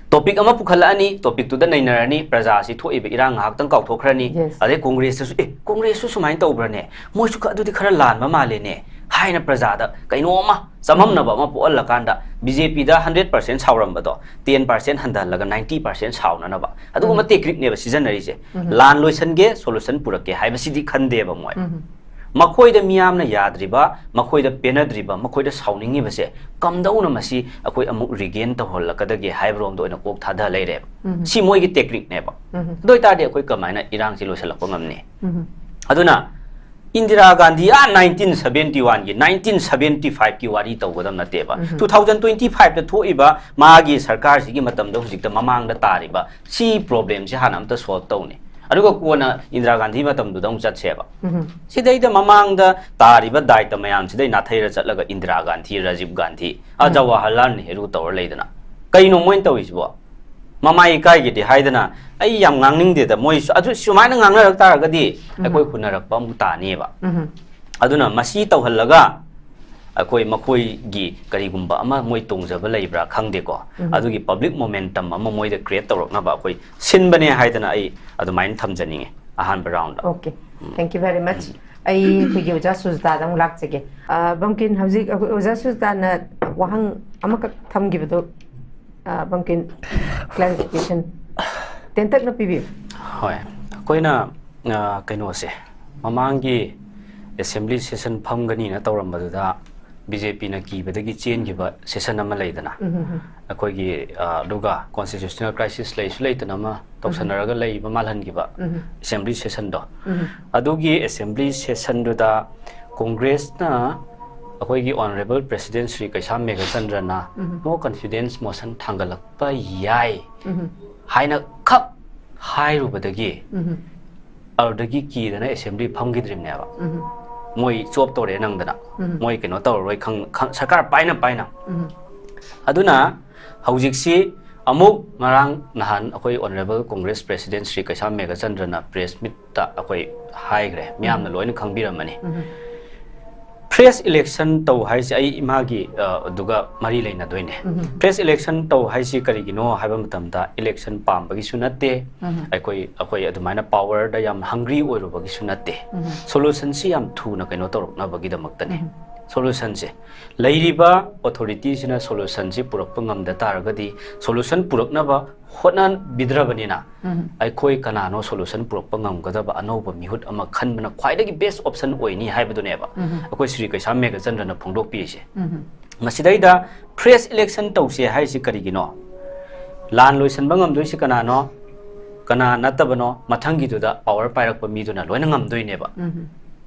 ꯇꯣꯄꯤꯛ ꯑꯃ ꯄꯨꯈꯠꯂꯛꯑꯅꯤ, ꯇꯣꯄꯤꯛꯇꯨꯗ ꯅꯩꯅꯔꯅꯤ, ꯄ꯭ꯔꯖꯥꯁꯤ ꯊꯣꯛꯏꯕ ꯏꯔꯥꯡ ꯉꯥꯏꯍꯥꯛꯇꯪ ꯀꯥꯎꯊꯣꯛꯈ꯭ꯔꯅꯤ꯫ Yes. ꯑꯗꯩ ꯀꯣꯡꯒ꯭ꯔꯦꯁꯇꯁꯨ, "ꯑꯦ, ꯀꯣꯡꯒ꯭ꯔꯦꯁꯁꯨ ꯁꯨꯃꯥꯏꯅ ꯇꯧꯕ꯭ꯔꯅꯦ? ꯃꯣꯏꯁꯨ ꯈ-, ꯑꯗꯨꯗꯤ ꯈꯔ ꯂꯥꯟꯕ ꯃꯥꯜꯂꯦꯅꯦ" ꯍꯥꯏꯅ ꯄ꯭ꯔꯖꯥꯗ ꯀꯩꯅꯣꯝꯃ ꯆꯃꯝꯅꯕ ꯑꯃ ꯄꯣꯛꯍꯜꯂꯀꯥꯟꯗ, ꯕꯤ ꯖꯦ ꯄꯤꯗ ꯍꯟꯗ꯭ꯔꯦꯠ ꯄꯥꯔꯁꯦꯟ ꯁꯥꯎꯔꯝꯕꯗꯣ ꯇꯦꯟ ꯄꯥꯔꯁꯦꯟ ꯍꯟꯊꯍꯜꯂꯒ ꯅꯥꯏꯟꯇꯤ ꯄꯥꯔꯁꯦꯟ ꯁꯥꯎꯅꯅꯕ ꯑꯗꯨꯒꯨꯝꯕ ꯎꯝ꯫ ꯇꯦꯛꯅꯤꯛꯅꯦꯕ ꯁꯤꯖꯤꯟꯅꯔꯤꯁꯦ꯫ ꯎꯝ꯫ ꯂꯥꯟ ꯂꯣꯏꯁꯟꯒꯦ, ꯁꯣꯂꯨꯁꯟ ꯄꯨꯔꯛꯀꯦ ꯍꯥꯏꯕꯁꯤꯗꯤ ꯈꯟꯗꯦꯕ ꯃꯣꯏ꯫ ꯎꯝ꯫ ꯃꯈꯣꯏꯗ ꯃꯤꯌꯥꯝꯅ ꯌꯥꯗ꯭ꯔꯤꯕ, ꯃꯈꯣꯏꯗ ꯄꯦꯟꯅꯗ꯭ꯔꯤꯕ, ꯃꯈꯣꯏꯗ ꯁꯥꯎꯅꯤꯡꯉꯤꯕꯁꯦ ꯀꯝꯗꯧꯅ ꯃꯁꯤ ꯑꯩꯈꯣꯏ ꯑꯃꯨꯛ ꯔꯤꯒꯦꯟ ꯇꯧꯍꯜꯂꯛꯀꯗꯒꯦ ꯍꯥꯏꯕꯔꯣꯝꯗ ꯑꯣꯏꯅ ꯀꯣꯛ ꯊꯥꯗ ꯂꯩꯔꯦꯕ꯫ ꯎꯝ꯫ ꯁꯤ ꯃꯣꯏꯒꯤ ꯇꯦꯛꯅꯤꯛꯅꯦꯕ꯫ ꯎꯝ꯫ ꯑꯗꯨ ꯑꯣꯏꯇꯥꯔꯗꯤ ꯑꯩꯈꯣꯏ ꯀꯃꯥꯏꯅ ꯏꯔꯥꯡꯁꯤ ꯂꯣꯏꯁꯤꯜꯂꯛꯄ ꯉꯝꯅꯤ? ꯎꯝ꯫ ꯑꯗꯨꯅ ꯏꯟꯗꯤꯔꯥ ꯒꯥꯟꯙꯤ, ꯑꯥ, ꯅꯥꯏꯟꯇꯤꯟ ꯁꯚꯦꯟꯇꯤ ꯋꯥꯟꯒꯤ, ꯅꯥꯏꯟꯇꯤꯟ ꯁꯚꯦꯟꯇꯤ ꯐꯥꯏꯚꯀꯤ ꯋꯥꯔꯤ ꯇꯧꯒꯗꯕ ꯅꯠꯇꯦꯕ꯫ ꯎꯝ꯫ ꯇꯨ ꯊꯥꯎꯖꯟ ꯇ꯭ꯋꯦꯟꯇꯤ ꯐꯥꯏꯚꯇ ꯊꯣꯛꯏꯕ ꯃꯥꯒꯤ ꯁꯔꯀꯥꯔꯁꯤꯒꯤ ꯃꯇꯝꯗ ꯍꯧꯖꯤꯛꯇ ꯃꯃꯥꯡꯗ ꯇꯥꯔꯤꯕ ꯁꯤ ꯄ꯭ꯔꯣꯕ꯭ꯂꯦꯝꯁꯤ ꯍꯥꯟꯅ ꯑꯝꯇ ꯁꯣꯜꯕ ꯇꯧꯅꯤ꯫ ꯑꯗꯨꯒ ꯀꯣꯟꯅ ꯏꯟꯗꯤꯔꯥ ꯒꯥꯟꯙꯤ ꯃꯇꯝꯗꯨꯗ ꯑꯃꯨꯛ ꯆꯠꯁꯦꯕ꯫ ꯎꯝ꯫ ꯁꯤꯗꯩꯗ ꯃꯃꯥꯡꯗ ꯇꯥꯔꯤꯕ ꯗꯥꯏꯇ ꯃꯌꯥꯝꯁꯤꯗꯩ ꯅꯥꯊꯩꯔ ꯆꯠꯂꯒ ꯏꯟꯗꯤꯔꯥ ꯒꯥꯟꯙꯤ, ꯔꯥꯖꯤꯕ ꯒꯥꯟꯙꯤ, ꯑ, ꯎꯝ꯫ ꯖꯋꯥꯍꯔꯂꯥꯜ ꯅꯦꯍꯔꯨ ꯇꯧꯔ ꯂꯩꯗꯅ꯫ ꯀꯩꯅꯣ ꯃꯣꯏꯅ ꯇꯧꯔꯤꯁꯤꯕꯣ? ꯃꯃꯥꯏ ꯏꯀꯥꯏꯒꯤꯗꯤ ꯍꯥꯏꯗꯅ ꯑꯩ ꯌꯥꯝ ꯉꯥꯡꯅꯤꯡꯗꯦꯗ꯫ ꯃꯣꯏꯁꯨ ꯑꯗꯨ ꯁꯨꯃꯥꯏꯅ ꯉꯥꯡꯅꯔꯛ ꯇꯥꯔꯒꯗꯤ ꯎꯝ꯫ ꯑꯩꯈꯣꯏ ꯍꯨꯟꯅꯔꯛꯄ ꯑꯃꯨꯛ ꯇꯥꯅꯤꯕ꯫ ꯎꯝ꯫ ꯑꯗꯨꯅ ꯃꯁꯤ ꯇꯧꯍꯜꯂꯒ ꯑꯩꯈꯣꯏ ꯃꯈꯣꯏꯒꯤ ꯀꯔꯤꯒꯨꯝꯕ ꯑꯃ ꯃꯣꯏ ꯇꯣꯡꯖꯕ ꯂꯩꯕ꯭ꯔꯥ ꯈꯪꯗꯦꯀꯣ꯫ ꯎꯝ꯫ ꯑꯗꯨꯒꯤ ꯄꯕ꯭ꯂꯤꯛ ꯃꯣꯃꯦꯟꯇꯝ ꯑꯃ ꯃꯣꯏꯗ ꯀ꯭ꯔꯤꯌꯦꯠ ꯇꯧꯔꯛꯅꯕ ꯑꯩꯈꯣꯏ ꯁꯤꯟꯕꯅꯦ ꯍꯥꯏꯗꯅ ꯑꯩ ꯑꯗꯨꯃꯥꯏꯅ ꯊꯝꯖꯅꯤꯡꯉꯦ ꯑꯍꯥꯟꯕ round. Okay. Um. Thank you very much. ꯎꯝ꯫ ꯑꯩ ꯑꯩꯈꯣꯏꯒꯤ ꯑꯣꯖꯥ ꯁꯨꯖꯇꯥꯗ ꯑꯃꯨꯛ ꯂꯥꯛꯆꯒꯦ꯫ ꯑ, ꯕꯝꯀꯤꯟ, ꯍꯧꯖꯤꯛ ꯑꯩꯈꯣꯏ ꯑꯣꯖꯥ ꯁꯨꯖꯇꯥꯅ ꯋꯥꯍꯪ ꯑꯃꯈꯛ ꯊꯝꯈꯤꯕꯗꯣ, ꯑ, ꯕꯝꯀꯤꯟ, ꯀ꯭ꯂꯦꯔꯤꯐꯤꯀꯦꯁꯟ ꯇꯦꯟꯇꯛꯅ ꯄꯤꯕꯤꯌꯨ꯫ ꯍꯣꯏ, ꯑꯩꯈꯣꯏꯅ, ꯑ, ꯀꯩꯅꯣꯁꯦ, ꯃꯃꯥꯡꯒꯤ ꯑꯦꯁꯦꯝꯕ꯭ꯂꯤ ꯁꯦꯁꯟ ꯐꯝꯒꯅꯤꯅ ꯇꯧꯔꯝꯕꯗꯨꯗ ꯕꯤ ꯖꯦ ꯄꯤꯅ ꯀꯤꯕꯗꯒꯤ ꯆꯦꯟꯈꯤꯕ ꯁꯦꯁꯟ ꯑꯃ ꯂꯩꯗꯅ, ꯎꯝ, ꯎꯝ, ꯎꯝ. ꯑꯩꯈꯣꯏꯒꯤ ꯑ, ꯑꯗꯨꯒ ꯀꯣꯟꯁꯇꯤꯇ꯭ꯌꯨꯁꯅꯦꯜ ꯀ꯭ꯔꯥꯏꯁꯤꯁ ꯂꯩꯁꯨ ꯂꯩꯇꯅ ꯑꯃ ꯇꯧꯁꯟꯅꯔꯒ ꯂꯩꯕ ꯃꯥꯜꯍꯟꯈꯤꯕ ꯎꯝ. ꯑꯦꯁꯦꯝꯕ꯭ꯂꯤ ꯁꯦꯁꯟꯗꯣ, ꯎꯝ. ꯑꯗꯨꯒꯤ ꯑꯦꯁꯦꯝꯕ꯭ꯂꯤ ꯁꯦꯁꯟꯗꯨꯗ ꯀꯣꯡꯒ꯭ꯔꯦꯁꯅ ꯑꯩꯈꯣꯏꯒꯤ ꯑꯣꯅꯔꯦꯕꯜ ꯄ꯭ꯔꯦꯁꯤꯗꯦꯟ ꯁ꯭ꯔꯤ ꯀꯩꯁꯥꯝ ꯃꯦꯘꯆꯟꯗ꯭ꯔꯅ ꯎꯝ. ꯅꯣ ꯀꯟꯐꯤꯗꯦꯟꯁ ꯃꯣꯁꯟ ꯊꯥꯡꯒꯠꯂꯛꯄ ꯌꯥꯏ ꯎꯝ. ꯍꯥꯏꯅ ꯈꯛ ꯍꯥꯏꯔꯨꯕꯗꯒꯤ ꯎꯝ. ꯑꯗꯨꯗꯒꯤ ꯀꯤꯗꯅ ꯑꯦꯁꯦꯝꯕ꯭ꯂꯤ ꯐꯝꯈꯤꯗ꯭ꯔꯤꯕꯅꯦꯕ꯫ ꯎꯝ. ꯃꯣꯏ ꯆꯣꯞ ꯇꯧꯔꯦ ꯅꯪꯗꯅ, ꯎꯝ. ꯃꯣꯏ ꯀꯩꯅꯣ ꯇꯧꯔꯔꯣꯏ ꯈꯪ-, ꯈꯪ-, ꯁꯔꯀꯥꯔ ꯄꯥꯏꯅ ꯄꯥꯏꯅ꯫ ꯎꯝ. ꯑꯗꯨꯅ ꯍꯧꯖꯤꯛꯁꯤ ꯑꯃꯨꯛ ꯉꯔꯥꯡ ꯅꯍꯥꯟ ꯑꯩꯈꯣꯏ honourable Congress president Shri Keisham ꯃꯦꯘꯆꯟꯗ꯭ꯔꯅ ꯄ꯭ꯔꯦꯁ ꯃꯤꯠꯇ ꯑꯩꯈꯣꯏ ꯍꯥꯏꯈ꯭ꯔꯦ, ꯃꯤꯌꯥꯝꯅ ꯂꯣꯏꯅ ꯈꯪꯕꯤꯔꯝꯃꯅꯤ꯫ ꯎꯝ. ꯐ꯭ꯔꯦꯁ ꯏꯂꯦꯛꯁꯟ ꯇꯧ ꯍꯥꯏꯁꯦ ꯑꯩ ꯏꯃꯥꯒꯤ, ꯑ, ꯑꯗꯨꯒ ꯃꯔꯤ ꯂꯩꯅꯗꯣꯏꯅꯦ꯫ ꯎꯝ. ꯐ꯭ꯔꯦꯁ ꯏꯂꯦꯛꯁꯟ ꯇꯧ ꯍꯥꯏꯁꯤ ꯀꯔꯤꯒꯤꯅꯣ ꯍꯥꯏꯕ ꯃꯇꯝꯗ ꯏꯂꯦꯛꯁꯟ ꯄꯥꯝꯕꯒꯤꯁꯨ ꯅꯠꯇꯦ, ꯎꯝ. ꯑꯩꯈꯣꯏ, ꯑꯩꯈꯣꯏ ꯑꯗꯨꯃꯥꯏꯅ ꯄꯥꯋꯔꯗ ꯌꯥꯝ ꯍꯪꯒ꯭ꯔꯤ ꯑꯣꯏꯔꯨꯕꯒꯤꯁꯨ ꯅꯠꯇꯦ꯫ ꯎꯝ. ꯁꯣꯂꯨꯁꯟꯁꯤ ꯌꯥꯝ ꯊꯨꯅ ꯀꯩꯅꯣ ꯇꯧꯔꯛꯅꯕꯒꯤꯗꯃꯛꯇꯅꯤ꯫ ꯎꯝ. ꯁꯣꯂꯨꯁꯟꯁꯦ ꯂꯩꯔꯤꯕ ꯑꯣꯊꯣꯔꯤꯇꯤꯁꯤꯅ ꯁꯣꯂꯨꯁꯟꯁꯤ ꯄꯨꯔꯛꯄ ꯉꯝꯗ ꯇꯥꯔꯒꯗꯤ, ꯁꯣꯂꯨꯁꯟ ꯄꯨꯔꯛꯅꯕ ꯍꯣꯠꯅꯕꯤꯗ꯭ꯔꯕꯅꯤꯅ, ꯎꯝ. ꯑꯩꯈꯣꯏ ꯀꯅꯥꯅꯣ ꯁꯣꯂꯨꯁꯟ ꯄꯨꯔꯛꯄ ꯉꯝꯒꯗꯕ ꯑꯅꯧꯕ ꯃꯤꯍꯨꯠ ꯑꯃ ꯈꯟꯕꯅ ꯈ꯭ꯋꯥꯏꯗꯒꯤ ꯕꯦꯁ ꯑꯣꯞꯁꯟ ꯑꯣꯏꯅꯤ ꯍꯥꯏꯕꯗꯨꯅꯦꯕ ꯎꯝ. ꯑꯩꯈꯣꯏ ꯁ꯭ꯔꯤ ꯀꯩꯁꯥꯝ ꯃꯦꯘꯆꯟꯗ꯭ꯔꯅ ꯐꯣꯡꯗꯣꯛꯄꯤꯔꯤꯁꯦ꯫ ꯎꯝ. ꯃꯁꯤꯗꯩꯗ ꯐ꯭ꯔꯦꯁ ꯏꯂꯦꯛꯁꯟ ꯇꯧꯁꯦ ꯍꯥꯏꯔꯤꯁꯤ ꯀꯔꯤꯒꯤꯅꯣ? ꯂꯥꯟ ꯂꯣꯏꯁꯤꯟꯕ ꯉꯝꯗꯣꯏꯁꯤ ꯀꯅꯥꯅꯣ? ꯀꯅꯥ ꯅꯠꯇꯕꯅꯣ? ꯃꯊꯪꯒꯤꯗꯨꯗ ꯄꯥꯋꯔ ꯄꯥꯏꯔꯛꯄ ꯃꯤꯗꯨꯅ ꯂꯣꯏꯅ ꯉꯝꯗꯣꯏꯅꯦꯕ꯫ ꯎꯝ.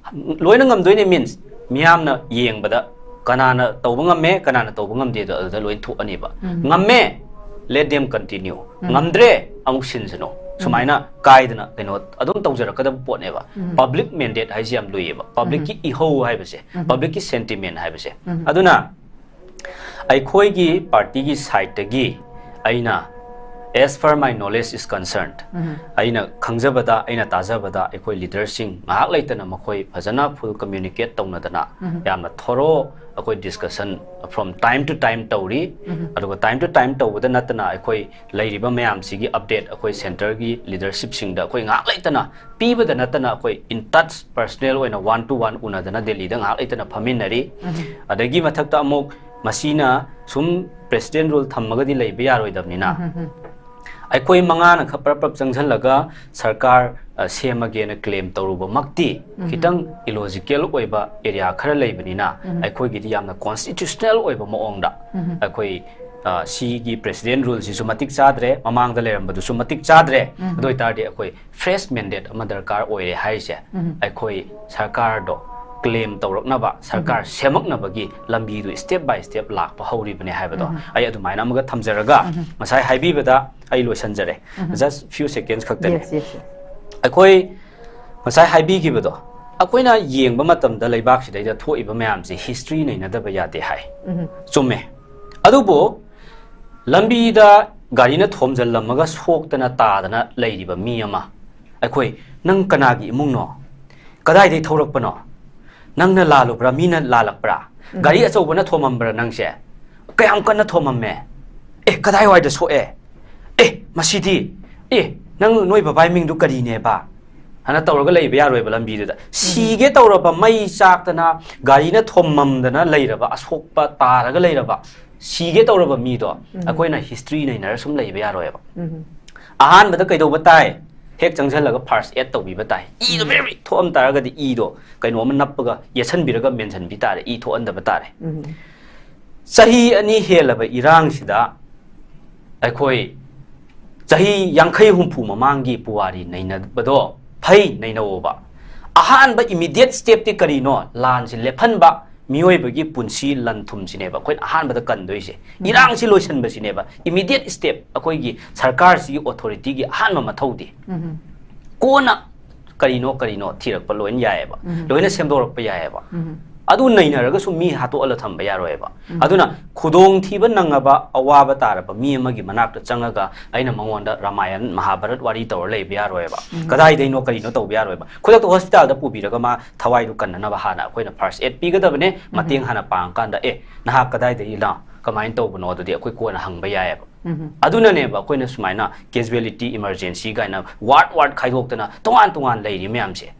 ꯂꯣꯏꯅ ꯉꯝꯗꯣꯏꯅꯦ means ꯃꯤꯌꯥꯝꯅ ꯌꯦꯡꯕꯗ ꯀꯅꯥꯅ ꯇꯧꯕ ꯉꯝꯃꯦ, ꯀꯅꯥꯅ ꯇꯧꯕ ꯉꯝꯗꯦꯗꯣ ꯑꯗꯨꯗ ꯂꯣꯏ ꯊꯣꯛꯑꯅꯤꯕ꯫ ꯎꯝ. ꯉꯝꯃꯦ, let them continue. ꯎꯝ. ꯉꯝꯗ꯭ꯔꯦ, ꯑꯃꯨꯛ ꯁꯤꯟꯁꯅꯨ꯫ ꯁꯨꯃꯥꯏꯅ ꯀꯥꯏꯗꯅ ꯀꯩꯅꯣ ꯑꯗꯨꯝ ꯇꯧꯖꯔꯛꯀꯗꯕ ꯄꯣꯠꯅꯦꯕ꯫ ꯎꯝ. Public mandate ꯍꯥꯏꯁꯦ ꯌꯥꯝ ꯂꯨꯏꯌꯦꯕ꯫ Publicꯀꯤ ꯏꯍꯧ ꯍꯥꯏꯕꯁꯦ, ꯎꯝ. Publicꯀꯤ sentiment ꯍꯥꯏꯕꯁꯦ꯫ ꯎꯝ. ꯑꯗꯨꯅ ꯑꯩꯈꯣꯏꯒꯤ ꯄꯥꯔꯇꯤꯒꯤ ꯁꯥꯏꯠꯇꯒꯤ ꯑꯩꯅ, as far my knowledge is concerned, ꯎꯝ. ꯑꯩꯅ ꯈꯪꯖꯕꯗ, ꯑꯩꯅ ꯇꯥꯖꯕꯗ, ꯑꯩꯈꯣꯏ ꯂꯤꯗꯔꯁꯤꯡ ꯉꯥꯏꯍꯥꯛ ꯂꯩꯇꯅ ꯃꯈꯣꯏ ꯐꯖꯅ full communicate ꯇꯧꯅꯗꯅ ꯎꯝ. ꯌꯥꯝꯅ thorough ꯑꯩꯈꯣꯏ discussion from time to time ꯇꯧꯔꯤ꯫ ꯎꯝ. ꯑꯗꯨꯒ time to time ꯇꯧꯕꯗ ꯅꯠꯇꯅ ꯑꯩꯈꯣꯏ ꯂꯩꯔꯤꯕ ꯃꯌꯥꯝꯁꯤꯒꯤ update ꯑꯩꯈꯣꯏ centreꯒꯤ leadershipꯁꯤꯡꯗ ꯑꯩꯈꯣꯏ ꯉꯥꯏꯍꯥꯛ ꯂꯩꯇꯅ ꯄꯤꯕꯗ ꯅꯠꯇꯅ ꯑꯩꯈꯣꯏ in touch personal ꯑꯣꯏꯅ one to one ꯎꯅꯗꯅ ꯗꯦꯜꯂꯤꯗ ꯉꯥꯏꯍꯥꯛ ꯂꯩꯇꯅ ꯐꯝꯃꯤꯟꯅꯔꯤ꯫ ꯎꯝ. ꯑꯗꯒꯤ ꯃꯊꯛꯇ ꯑꯃꯨꯛ ꯃꯁꯤꯅ ꯁꯨꯝ president rule ꯊꯝꯃꯒꯗꯤ ꯂꯩꯕ ꯌꯥꯔꯣꯏꯗꯕꯅꯤꯅ ꯎꯝ. ꯑꯩꯈꯣꯏ ꯃꯉꯥꯅ ꯈꯔ ꯄꯔꯞ ꯄꯔꯞ ꯆꯪꯁꯤꯜꯂꯒ ꯁꯔꯀꯥꯔ ꯑ, ꯁꯦꯝꯃꯒꯦꯅ ꯀ꯭ꯂꯦꯝ ꯇꯧꯔꯨꯕꯃꯛꯇꯤ ꯈꯤꯇꯪ ꯏꯂꯣꯖꯤꯀꯦꯜ ꯑꯣꯏꯕ ꯑꯦꯔꯤꯌꯥ ꯈꯔ ꯂꯩꯕꯅꯤꯅ, ꯑꯩꯈꯣꯏꯒꯤꯗꯤ ꯌꯥꯝꯅ ꯀꯣꯟꯁꯇꯤꯇ꯭ꯌꯨꯁꯅꯦꯜ ꯑꯣꯏꯕ ꯃꯑꯣꯡꯗ ꯑꯩꯈꯣꯏ, ꯑ, ꯁꯤꯒꯤ ꯄ꯭ꯔꯦꯁꯤꯗꯦꯟ ꯔꯨꯜꯁꯤꯁꯨ ꯃꯇꯤꯛ ꯆꯥꯗ꯭ꯔꯦ, ꯃꯃꯥꯡꯗ ꯂꯩꯔꯝꯕꯗꯨꯁꯨ ꯃꯇꯤꯛ ꯆꯥꯗ꯭ꯔꯦ꯫ ꯑꯗꯨ ꯑꯣꯏꯇꯥꯔꯗꯤ ꯑꯩꯈꯣꯏ ꯐ꯭ꯔꯦꯁ ꯃꯦꯟꯗꯦꯠ ꯑꯃ ꯗꯔꯀꯥꯔ ꯑꯣꯏꯔꯦ ꯍꯥꯏꯔꯤꯁꯦ, ꯑꯩꯈꯣꯏ ꯁꯔꯀꯥꯔꯗꯣ ꯀ꯭ꯂꯦꯝ ꯇꯧꯔꯛꯅꯕ, ꯁꯔꯀꯥꯔ ꯁꯦꯝꯃꯛꯅꯕꯒꯤ ꯂꯝꯕꯤꯗꯨ step by step ꯂꯥꯛꯄ ꯍꯧꯔꯤꯕꯅꯦ ꯍꯥꯏꯕꯗꯣ ꯑꯩ ꯑꯗꯨꯃꯥꯏꯅ ꯑꯃꯒ ꯊꯝꯖꯔꯒ, ꯉꯁꯥꯏ ꯍꯥꯏꯕꯤꯕꯗ ꯑꯩ ꯂꯣꯏꯁꯤꯟꯖꯔꯦ꯫ Just few seconds ꯈꯛꯇꯅꯦ꯫ Yes, yes, yes. ꯑꯩꯈꯣꯏ ꯉꯁꯥꯏ ꯍꯥꯏꯕꯤꯈꯤꯕꯗꯣ, ꯑꯩꯈꯣꯏꯅ ꯌꯦꯡꯕ ꯃꯇꯝꯗ ꯂꯩꯕꯥꯛꯁꯤꯗꯩꯗ ꯊꯣꯛꯏꯕ ꯃꯌꯥꯝꯁꯦ ꯍꯤꯁꯇ꯭ꯔꯤ ꯅꯩꯅꯗꯕ ꯌꯥꯗꯦ ꯍꯥꯏ꯫ ꯆꯨꯝꯃꯦ꯫ ꯑꯗꯨꯕꯨ ꯂꯝꯕꯤꯗ ꯒꯥꯔꯤꯅ ꯊꯣꯝꯖꯤꯜꯂꯝꯃꯒ ꯁꯣꯛꯇꯅ ꯇꯥꯗꯅ ꯂꯩꯔꯤꯕ ꯃꯤ ꯑꯃ, ꯑꯩꯈꯣꯏ, "ꯅꯪ ꯀꯅꯥꯒꯤ ꯏꯃꯨꯡꯅꯣ? ꯀꯗꯥꯏꯗꯒꯤ ꯊꯧꯔꯛꯄꯅꯣ? ꯅꯪꯅ ꯂꯥꯜꯂꯨꯕ꯭ꯔꯥ? ꯃꯤꯅ ꯂꯥꯜꯂꯛꯄ꯭ꯔꯥ? ꯒꯥꯔꯤ ꯑꯆꯧꯕꯅ ꯊꯣꯝꯃꯝꯕ꯭ꯔꯥ ꯅꯪꯁꯦ? ꯀꯌꯥꯝ ꯀꯟꯅ ꯊꯣꯝꯃꯝꯃꯦ? ꯑꯦ, ꯀꯗꯥꯏꯋꯥꯏꯗ ꯁꯣꯛꯑꯦ? ꯑꯦ, ꯃꯁꯤꯗꯤ, ꯑꯦ, ꯅꯪ, ꯅꯣꯏ ꯕꯕꯥꯏ ꯃꯤꯡꯗꯨ ꯀꯔꯤꯅꯦꯕ?" ꯍꯥꯏꯅ ꯇꯧꯔꯒ ꯂꯩꯕ ꯌꯥꯔꯣꯏꯕ ꯂꯝꯕꯤꯗꯨꯗ꯫ ꯁꯤꯒꯦ ꯇꯧꯔꯕ, ꯃꯩ ꯆꯥꯛꯇꯅ, ꯒꯥꯔꯤꯅ ꯊꯣꯝꯃꯝꯗꯅ ꯂꯩꯔꯕ, ꯑꯁꯣꯛꯄ ꯇꯥꯔꯒ ꯂꯩꯔꯕ, ꯁꯤꯒꯦ ꯇꯧꯔꯕ ꯃꯤꯗꯣ ꯑꯩꯈꯣꯏꯅ ꯍꯤꯁꯇ꯭ꯔꯤ ꯅꯩꯅꯔ ꯁꯨꯝ ꯂꯩꯕ ꯌꯥꯔꯣꯏꯕ꯫ ꯑꯍꯥꯟꯕꯗ ꯀꯩꯗꯧꯕ ꯇꯥꯏ? ꯍꯦꯛ ꯆꯪꯁꯤꯜꯂꯒ ꯐꯥꯔꯁ ꯑꯦꯗ ꯇꯧꯕꯤꯕ ꯇꯥꯏ꯫ ꯏꯗꯣ ꯕꯦꯔꯤ ꯕꯦꯔꯤ ꯊꯣꯛꯑꯝ ꯇꯥꯔꯒꯗꯤ ꯏꯗꯣ ꯀꯩꯅꯣꯝꯃ ꯅꯞꯄꯒ ꯌꯦꯠꯁꯟꯕꯤꯔꯒ ꯃꯦꯟꯁꯤꯟꯕꯤ ꯇꯥꯔꯦ, ꯏ ꯊꯣꯛꯍꯟꯗꯕ ꯇꯥꯔꯦ꯫ ꯆꯍꯤ ꯑꯅꯤ ꯍꯦꯜꯂꯕ ꯏꯔꯥꯡꯁꯤꯗ ꯑꯩꯈꯣꯏ ꯆꯍꯤ ꯌꯥꯡꯈꯩ ꯍꯨꯝꯐꯨ ꯃꯃꯥꯡꯒꯤ ꯄꯨꯋꯥꯔꯤ ꯅꯩꯅꯕꯗꯣ ꯐꯩ, ꯅꯩꯅꯧꯕ꯫ ꯑꯍꯥꯟꯕ ꯏꯃꯤꯗꯤꯌꯦꯠ ꯁ꯭ꯇꯦꯞꯇꯤ ꯀꯔꯤꯅꯣ? ꯂꯥꯟꯁꯤ ꯂꯦꯞꯍꯟꯕ, ꯃꯤꯑꯣꯏꯕꯒꯤ ꯄꯨꯟꯁꯤ ꯂꯟ ꯊꯨꯝꯁꯤꯅꯦꯕ ꯑꯩꯈꯣꯏꯅ ꯑꯍꯥꯟꯕꯗ ꯀꯟꯗꯣꯏꯁꯦ꯫ ꯏꯔꯥꯡꯁꯤ ꯂꯣꯏꯁꯤꯟꯕꯁꯤꯅꯦꯕ ꯏꯃꯤꯗꯤꯌꯦꯠ ꯁ꯭ꯇꯦꯞ ꯑꯩꯈꯣꯏꯒꯤ ꯁꯔꯀꯥꯔꯁꯤꯒꯤ ꯑꯣꯊꯣꯔꯤꯇꯤꯒꯤ ꯑꯍꯥꯟꯕ ꯃꯊꯧꯗꯤ꯫ ꯀꯣꯟꯅ ꯀꯔꯤꯅꯣ ꯀꯔꯤꯅꯣ ꯊꯤꯔꯛꯄ ꯂꯣꯏꯅ ꯌꯥꯏꯌꯦꯕ, ꯂꯣꯏꯅ ꯁꯦꯝꯗꯣꯔꯛꯄ ꯌꯥꯏꯌꯦꯕ꯫ ꯑꯗꯨ ꯅꯩꯅꯔꯒꯁꯨ ꯃꯤ ꯍꯥꯠꯇꯣꯛꯍꯜꯂ ꯊꯝꯕ ꯌꯥꯔꯣꯏꯕ꯫ ꯑꯗꯨꯅ ꯈꯨꯗꯣꯡꯊꯤꯕ ꯅꯪꯉꯕ, ꯑꯋꯥꯕ ꯇꯥꯔꯕ ꯃꯤ ꯑꯃꯒꯤ ꯃꯅꯥꯛꯇ ꯆꯪꯉꯒ ꯑꯩꯅ ꯃꯉꯣꯟꯗ ꯔꯥꯃꯥꯌꯟ, ꯃꯍꯥꯚꯥꯔꯠ ꯋꯥꯔꯤ ꯇꯧꯔ ꯂꯩꯕ ꯌꯥꯔꯣꯏꯕ꯫ ꯀꯗꯥꯏꯗꯩꯅꯣ ꯀꯔꯤꯅꯣ ꯇꯧꯕ ꯌꯥꯔꯣꯏꯕ꯫ ꯈꯨꯗꯛꯇ ꯍꯣꯁꯄꯤꯇꯥꯜꯗ ꯄꯨꯕꯤꯔꯒ ꯃꯥ ꯊꯋꯥꯏꯗꯨ ꯀꯟꯅꯅꯕ ꯍꯥꯟꯅ ꯑꯩꯈꯣꯏꯅ ꯐꯥꯔꯁ ꯑꯦꯗ ꯄꯤꯒꯗꯕꯅꯦ꯫ ꯃꯇꯦꯡ ꯍꯥꯟꯅ ꯄꯥꯡꯉꯀꯥꯟꯗ, "ꯑꯦ, ꯅꯍꯥꯛ ꯀꯗꯥꯏꯗꯒꯤꯅꯣ, ꯀꯃꯥꯏꯅ ꯇꯧꯕꯅꯣ?" ꯑꯗꯨꯗꯤ ꯑꯩꯈꯣꯏ ꯀꯣꯟꯅ ꯍꯪꯕ ꯌꯥꯏꯌꯦꯕ꯫ ꯑꯗꯨꯅꯅꯦꯕ ꯑꯩꯈꯣꯏꯅ ꯁꯨꯃꯥꯏꯅ ꯀꯦꯖꯨꯋꯦꯂꯤꯇꯤ, ꯏꯃꯔꯖꯦꯟꯁꯤ ꯀꯥꯏꯅ ꯋꯥꯔꯗ ꯋꯥꯔꯗ ꯈꯥꯏꯗꯣꯛꯇꯅ ꯇꯣꯉꯥꯟ ꯇꯣꯉꯥꯟ ꯂꯩꯔꯤ ꯃꯌꯥꯝꯁꯦ꯫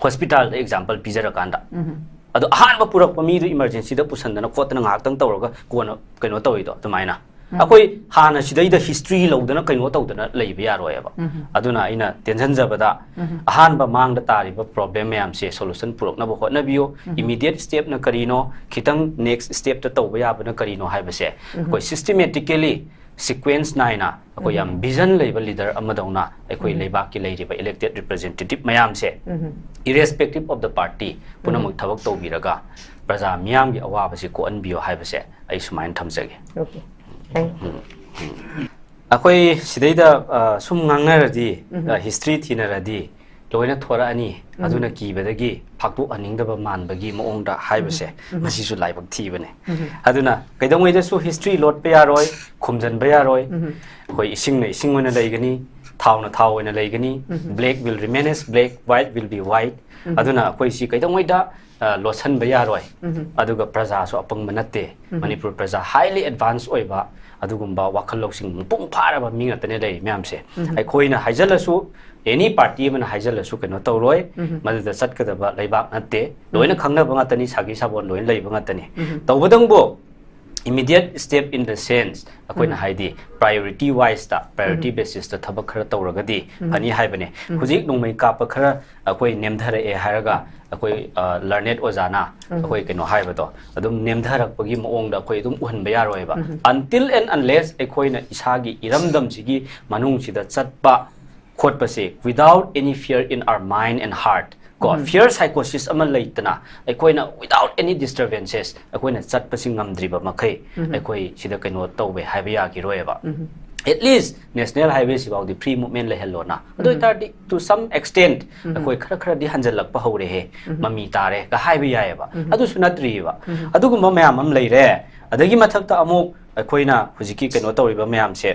ꯍꯣꯁꯄꯤꯇꯥꯜꯗ ꯑꯦꯛꯖꯥꯝꯄꯜ ꯄꯤꯖꯔꯀꯥꯟꯗ꯫ ꯑꯗꯣ ꯑꯍꯥꯟꯕ ꯄꯨꯔꯛꯄ ꯃꯤꯗꯨ ꯏꯃꯔꯖꯦꯟꯁꯤꯗ ꯄꯨꯁꯟꯗꯅ ꯈꯣꯠꯇꯅ ꯉꯥꯏꯍꯥꯛꯇꯪ ꯇꯧꯔꯒ ꯀꯣꯟꯅ ꯀꯩꯅꯣ ꯇꯧꯔꯤꯗꯣ ꯑꯗꯨꯃꯥꯏꯅ꯫ ꯑꯩꯈꯣꯏ ꯍꯥꯟꯅ ꯁꯤꯗꯩꯗ ꯍꯤꯁꯇ꯭ꯔꯤ ꯂꯧꯗꯅ ꯀꯩꯅꯣ ꯇꯧꯗꯅ ꯂꯩꯕ ꯌꯥꯔꯣꯏꯕ꯫ ꯑꯗꯨꯅ ꯑꯩꯅ ꯇꯦꯟꯁꯤꯟꯖꯕꯗ, ꯑꯍꯥꯟꯕ ꯃꯥꯡꯗ ꯇꯥꯔꯤꯕ ꯄ꯭ꯔꯣꯕ꯭ꯂꯦꯝ ꯃꯌꯥꯝꯁꯦ ꯁꯣꯂꯨꯁꯟ ꯄꯨꯔꯛꯅꯕ ꯍꯣꯠꯅꯕꯤꯌꯨ꯫ ꯏꯃꯤꯗꯤꯌꯦꯠ ꯁ꯭ꯇꯦꯞꯅ ꯀꯔꯤꯅꯣ, ꯈꯤꯇꯪ ꯅꯦꯛꯁ ꯁ꯭ꯇꯦꯞꯇ ꯇꯧꯕ ꯌꯥꯕꯅ ꯀꯔꯤꯅꯣ ꯍꯥꯏꯕꯁꯦ ꯑꯩꯈꯣꯏ ꯁꯤꯁꯇꯦꯃꯦꯇꯤꯀꯦꯂꯤ ꯁꯤꯀ꯭ꯋꯦꯟꯁ ꯅꯥꯏꯅ ꯑꯩꯈꯣꯏ ꯌꯥꯝ ꯚꯤꯖꯟ ꯂꯩꯕ ꯂꯤꯗꯔ ꯑꯃꯗꯧꯅ ꯑꯩꯈꯣꯏ ꯂꯩꯕꯥꯛꯀꯤ ꯂꯩꯔꯤꯕ ꯏꯂꯦꯛꯇꯦꯠ ꯔꯤꯄ꯭ꯔꯖꯦꯟꯇꯦꯇꯤꯚ ꯃꯌꯥꯝꯁꯦ, irrespective of the party, ꯄꯨꯝꯅꯃꯛ ꯊꯕꯛ ꯇꯧꯕꯤꯔꯒ ꯄ꯭ꯔꯖꯥ ꯃꯤꯌꯥꯝꯒꯤ ꯑꯋꯥꯕꯁꯤ ꯀꯣꯛꯍꯟꯕꯤꯌꯨ ꯍꯥꯏꯕꯁꯦ ꯑꯩ ꯁꯨꯃꯥꯏꯅ ꯊꯝꯖꯒꯦ꯫ Okay. Thank you. ꯑꯩꯈꯣꯏ ꯁꯤꯗꯩꯗ ꯑ, ꯁꯨꯝ ꯉꯥꯡꯅꯔꯗꯤ, ꯍꯤꯁꯇ꯭ꯔꯤ ꯊꯤꯅꯔꯗꯤ ꯂꯣꯏꯅ ꯊꯣꯔꯛꯑꯅꯤ꯫ ꯑꯗꯨꯅ ꯀꯤꯕꯗꯒꯤ ꯐꯥꯛꯇꯣꯛꯍꯟꯅꯤꯡꯗꯕ ꯃꯥꯟꯕꯒꯤ ꯃꯑꯣꯡꯗ ꯍꯥꯏꯕꯁꯦ, ꯃꯁꯤꯁꯨ ꯂꯥꯏꯕꯛ ꯊꯤꯕꯅꯦ꯫ ꯑꯗꯨꯅ ꯀꯩꯗꯧꯉꯩꯗꯁꯨ ꯍꯤꯁꯇ꯭ꯔꯤ ꯂꯣꯠꯄ ꯌꯥꯔꯣꯏ, ꯈꯨꯝꯖꯤꯟꯕ ꯌꯥꯔꯣꯏ꯫ ꯑꯩꯈꯣꯏ ꯏꯁꯤꯡꯅ ꯏꯁꯤꯡ ꯑꯣꯏꯅ ꯂꯩꯒꯅꯤ, ꯊꯥꯎꯅ ꯊꯥꯎ ꯑꯣꯏꯅ ꯂꯩꯒꯅꯤ꯫ Black will remain as black, white will be white. ꯑꯗꯨꯅ ꯑꯩꯈꯣꯏ ꯁꯤ ꯀꯩꯗꯧꯉꯩꯗ ꯑ, ꯂꯣꯠꯁꯟꯕ ꯌꯥꯔꯣꯏ꯫ ꯑꯗꯨꯒ ꯄ꯭ꯔꯖꯥꯁꯨ ꯑꯄꯪꯕ ꯅꯠꯇꯦ꯫ ꯃꯅꯤꯄꯨꯔ ꯄ꯭ꯔꯖꯥ highly advance ꯑꯣꯏꯕ, ꯑꯗꯨꯒꯨꯝꯕ ꯋꯥꯈꯜ ꯂꯧꯁꯤꯡ ꯃꯄꯨꯡ ꯐꯥꯔꯕ ꯃꯤ ꯉꯥꯛꯇꯅꯦ ꯂꯩꯔꯤ ꯃꯌꯥꯝꯁꯦ꯫ ꯑꯩꯈꯣꯏꯅ ꯍꯥꯏꯖꯜꯂꯁꯨ, ꯑꯦꯅꯤ ꯄꯥꯔꯇꯤ ꯑꯃꯅ ꯍꯥꯏꯖꯜꯂꯁꯨ ꯀꯩꯅꯣ ꯇꯧꯔꯣꯏ꯫ ꯃꯗꯨꯗ ꯆꯠꯀꯗꯕ ꯂꯩꯕꯥꯛ ꯅꯠꯇꯦ꯫ ꯂꯣꯏꯅ ꯈꯪꯅꯕ ꯉꯥꯛꯇꯅꯤ, ꯁꯥꯒꯤ ꯁꯥꯕꯣꯟ ꯂꯣꯏꯅ ꯂꯩꯕ ꯉꯥꯛꯇꯅꯤ꯫ ꯇꯧꯕꯇꯕꯨ, immediate step in the sense, ꯑꯩꯈꯣꯏꯅ ꯍꯥꯏꯗꯤ priority wiseꯇ, priority basisꯇ ꯊꯕꯛ ꯈꯔ ꯇꯧꯔꯒꯗꯤ ꯐꯅꯤ ꯍꯥꯏꯕꯅꯦ꯫ ꯍꯧꯖꯤꯛ ꯅꯣꯡꯃꯩ ꯀꯥꯞꯄ ꯈꯔ ꯑꯩꯈꯣꯏ ꯅꯦꯝꯊꯔꯛꯑꯦ ꯍꯥꯏꯔꯒ, ꯑꯩꯈꯣꯏ ꯂꯔꯅꯦꯠ ꯑꯣꯖꯥꯅ ꯑꯩꯈꯣꯏ ꯀꯩꯅꯣ ꯍꯥꯏꯕꯗꯣ ꯑꯗꯨꯝ ꯅꯦꯝꯊꯔꯛꯄꯒꯤ ꯃꯑꯣꯡꯗ ꯑꯩꯈꯣꯏ ꯑꯗꯨꯝ ꯎꯍꯟꯕ ꯌꯥꯔꯣꯏꯕ꯫ Until and unless ꯑꯩꯈꯣꯏꯅ ꯏꯁꯥꯒꯤ ꯏꯔꯝꯗꯝꯁꯤꯒꯤ ꯃꯅꯨꯡꯁꯤꯗ ꯆꯠꯄ ꯈꯣꯠꯄꯁꯦ, without any fear in our mind and heart, ꯀꯣ, fear psychosis ꯑꯃ ꯂꯩꯇꯅ, ꯑꯩꯈꯣꯏꯅ without any disturbances ꯑꯩꯈꯣꯏꯅ ꯆꯠꯄꯁꯤ ꯉꯝꯗ꯭ꯔꯤꯕ ꯃꯈꯩ ꯑꯩꯈꯣꯏ ꯁꯤꯗ ꯀꯩꯅꯣ ꯇꯧꯋꯦ ꯍꯥꯏꯕ ꯌꯥꯈꯤꯔꯣꯏꯕ꯫ At least national highway ꯁꯤꯐꯥꯎꯗꯤ free movement ꯂꯩꯍꯜꯂꯣꯅ꯫ ꯑꯗꯨ ꯑꯣꯏꯇꯥꯔꯗꯤ, to some extent, ꯑꯩꯈꯣꯏ ꯈꯔ ꯈꯔꯗꯤ ꯍꯟꯖꯜꯂꯛꯄ ꯍꯧꯔꯦꯍꯦ, ꯃꯃꯤ ꯇꯥꯔꯦ ꯀ ꯍꯥꯏꯕ ꯌꯥꯏꯑꯕ꯫ ꯑꯗꯨꯁꯨ ꯅꯠꯇ꯭ꯔꯤꯕ꯫ ꯑꯗꯨꯒꯨꯝꯕ ꯃꯌꯥꯝ ꯑꯃ ꯂꯩꯔꯦ꯫ ꯑꯗꯒꯤ ꯃꯊꯛꯇ ꯑꯃꯨꯛ ꯑꯩꯈꯣꯏꯅ ꯍꯧꯖꯤꯛꯀꯤ ꯀꯩꯅꯣ ꯇꯧꯔꯤꯕ ꯃꯌꯥꯝꯁꯦ,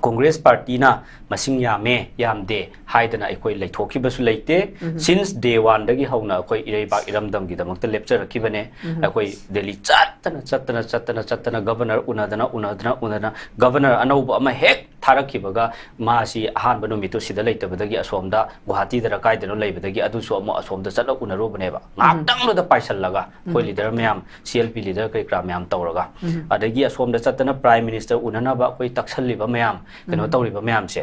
ꯀꯣꯡꯒ꯭ꯔꯦꯁ ꯄꯥꯔꯇꯤꯅ ꯃꯁꯤꯡ ꯌꯥꯝꯃꯦ ꯌꯥꯝꯗꯦ ꯍꯥꯏꯗꯅ ꯑꯩꯈꯣꯏ ꯂꯩꯊꯣꯛꯈꯤꯕꯁꯨ ꯂꯩꯇꯦ꯫ Since day oneꯗꯒꯤ ꯍꯧꯅ ꯑꯩꯈꯣꯏ ꯏꯔꯩꯕꯥꯛ ꯏꯔꯝꯗꯝꯒꯤꯗꯃꯛꯇ ꯂꯦꯞꯆꯔꯛꯈꯤꯕꯅꯦ꯫ ꯑꯩꯈꯣꯏ ꯗꯦꯜꯂꯤ ꯆꯠꯇꯅ ꯆꯠꯇꯅ ꯆꯠꯇꯅ ꯆꯠꯇꯅ ꯒꯕꯔꯅꯔ ꯎꯅꯗꯅ ꯎꯅꯗꯅ ꯎꯅꯗꯅ ꯒꯕꯔꯅꯔ ꯑꯅꯧꯕ ꯑꯃ ꯍꯦꯛ ꯊꯥꯔꯛꯈꯤꯕꯒ ꯃꯥꯁꯤ ꯑꯍꯥꯟꯕ ꯅꯨꯃꯤꯠꯇꯨ ꯁꯤꯗ ꯂꯩꯇꯕꯗꯒꯤ ꯑꯁꯣꯝꯗ ꯒꯨꯍꯥꯇꯤꯗꯔ ꯀꯥꯏꯗꯅꯣ ꯂꯩꯕꯗꯒꯤ ꯑꯗꯨꯁꯨ ꯑꯃꯨꯛ ꯑꯁꯣꯝꯗ ꯆꯠꯂ ꯎꯅꯔꯨꯕꯅꯦꯕ꯫ ꯉꯥꯏꯍꯥꯛꯇꯪꯗꯨꯗ ꯄꯥꯏꯁꯜꯂꯒ ꯑꯩꯈꯣꯏ ꯂꯤꯗꯔ ꯃꯌꯥꯝ, ꯁꯤ ꯑꯦꯜ ꯄꯤ ꯂꯤꯗꯔ ꯀꯔꯤ ꯀꯔꯥ ꯃꯌꯥꯝ ꯇꯧꯔꯒ, ꯑꯗꯒꯤ ꯑꯁꯣꯝꯗ ꯆꯠꯇꯅ ꯄ꯭ꯔꯥꯏꯝ ꯃꯤꯅꯤꯁꯇꯔ ꯎꯅꯅꯕ ꯑꯩꯈꯣꯏ ꯇꯛꯁꯜꯂꯤꯕ ꯃꯌꯥꯝ, ꯀꯩꯅꯣ ꯇꯧꯔꯤꯕ ꯃꯌꯥꯝꯁꯦ,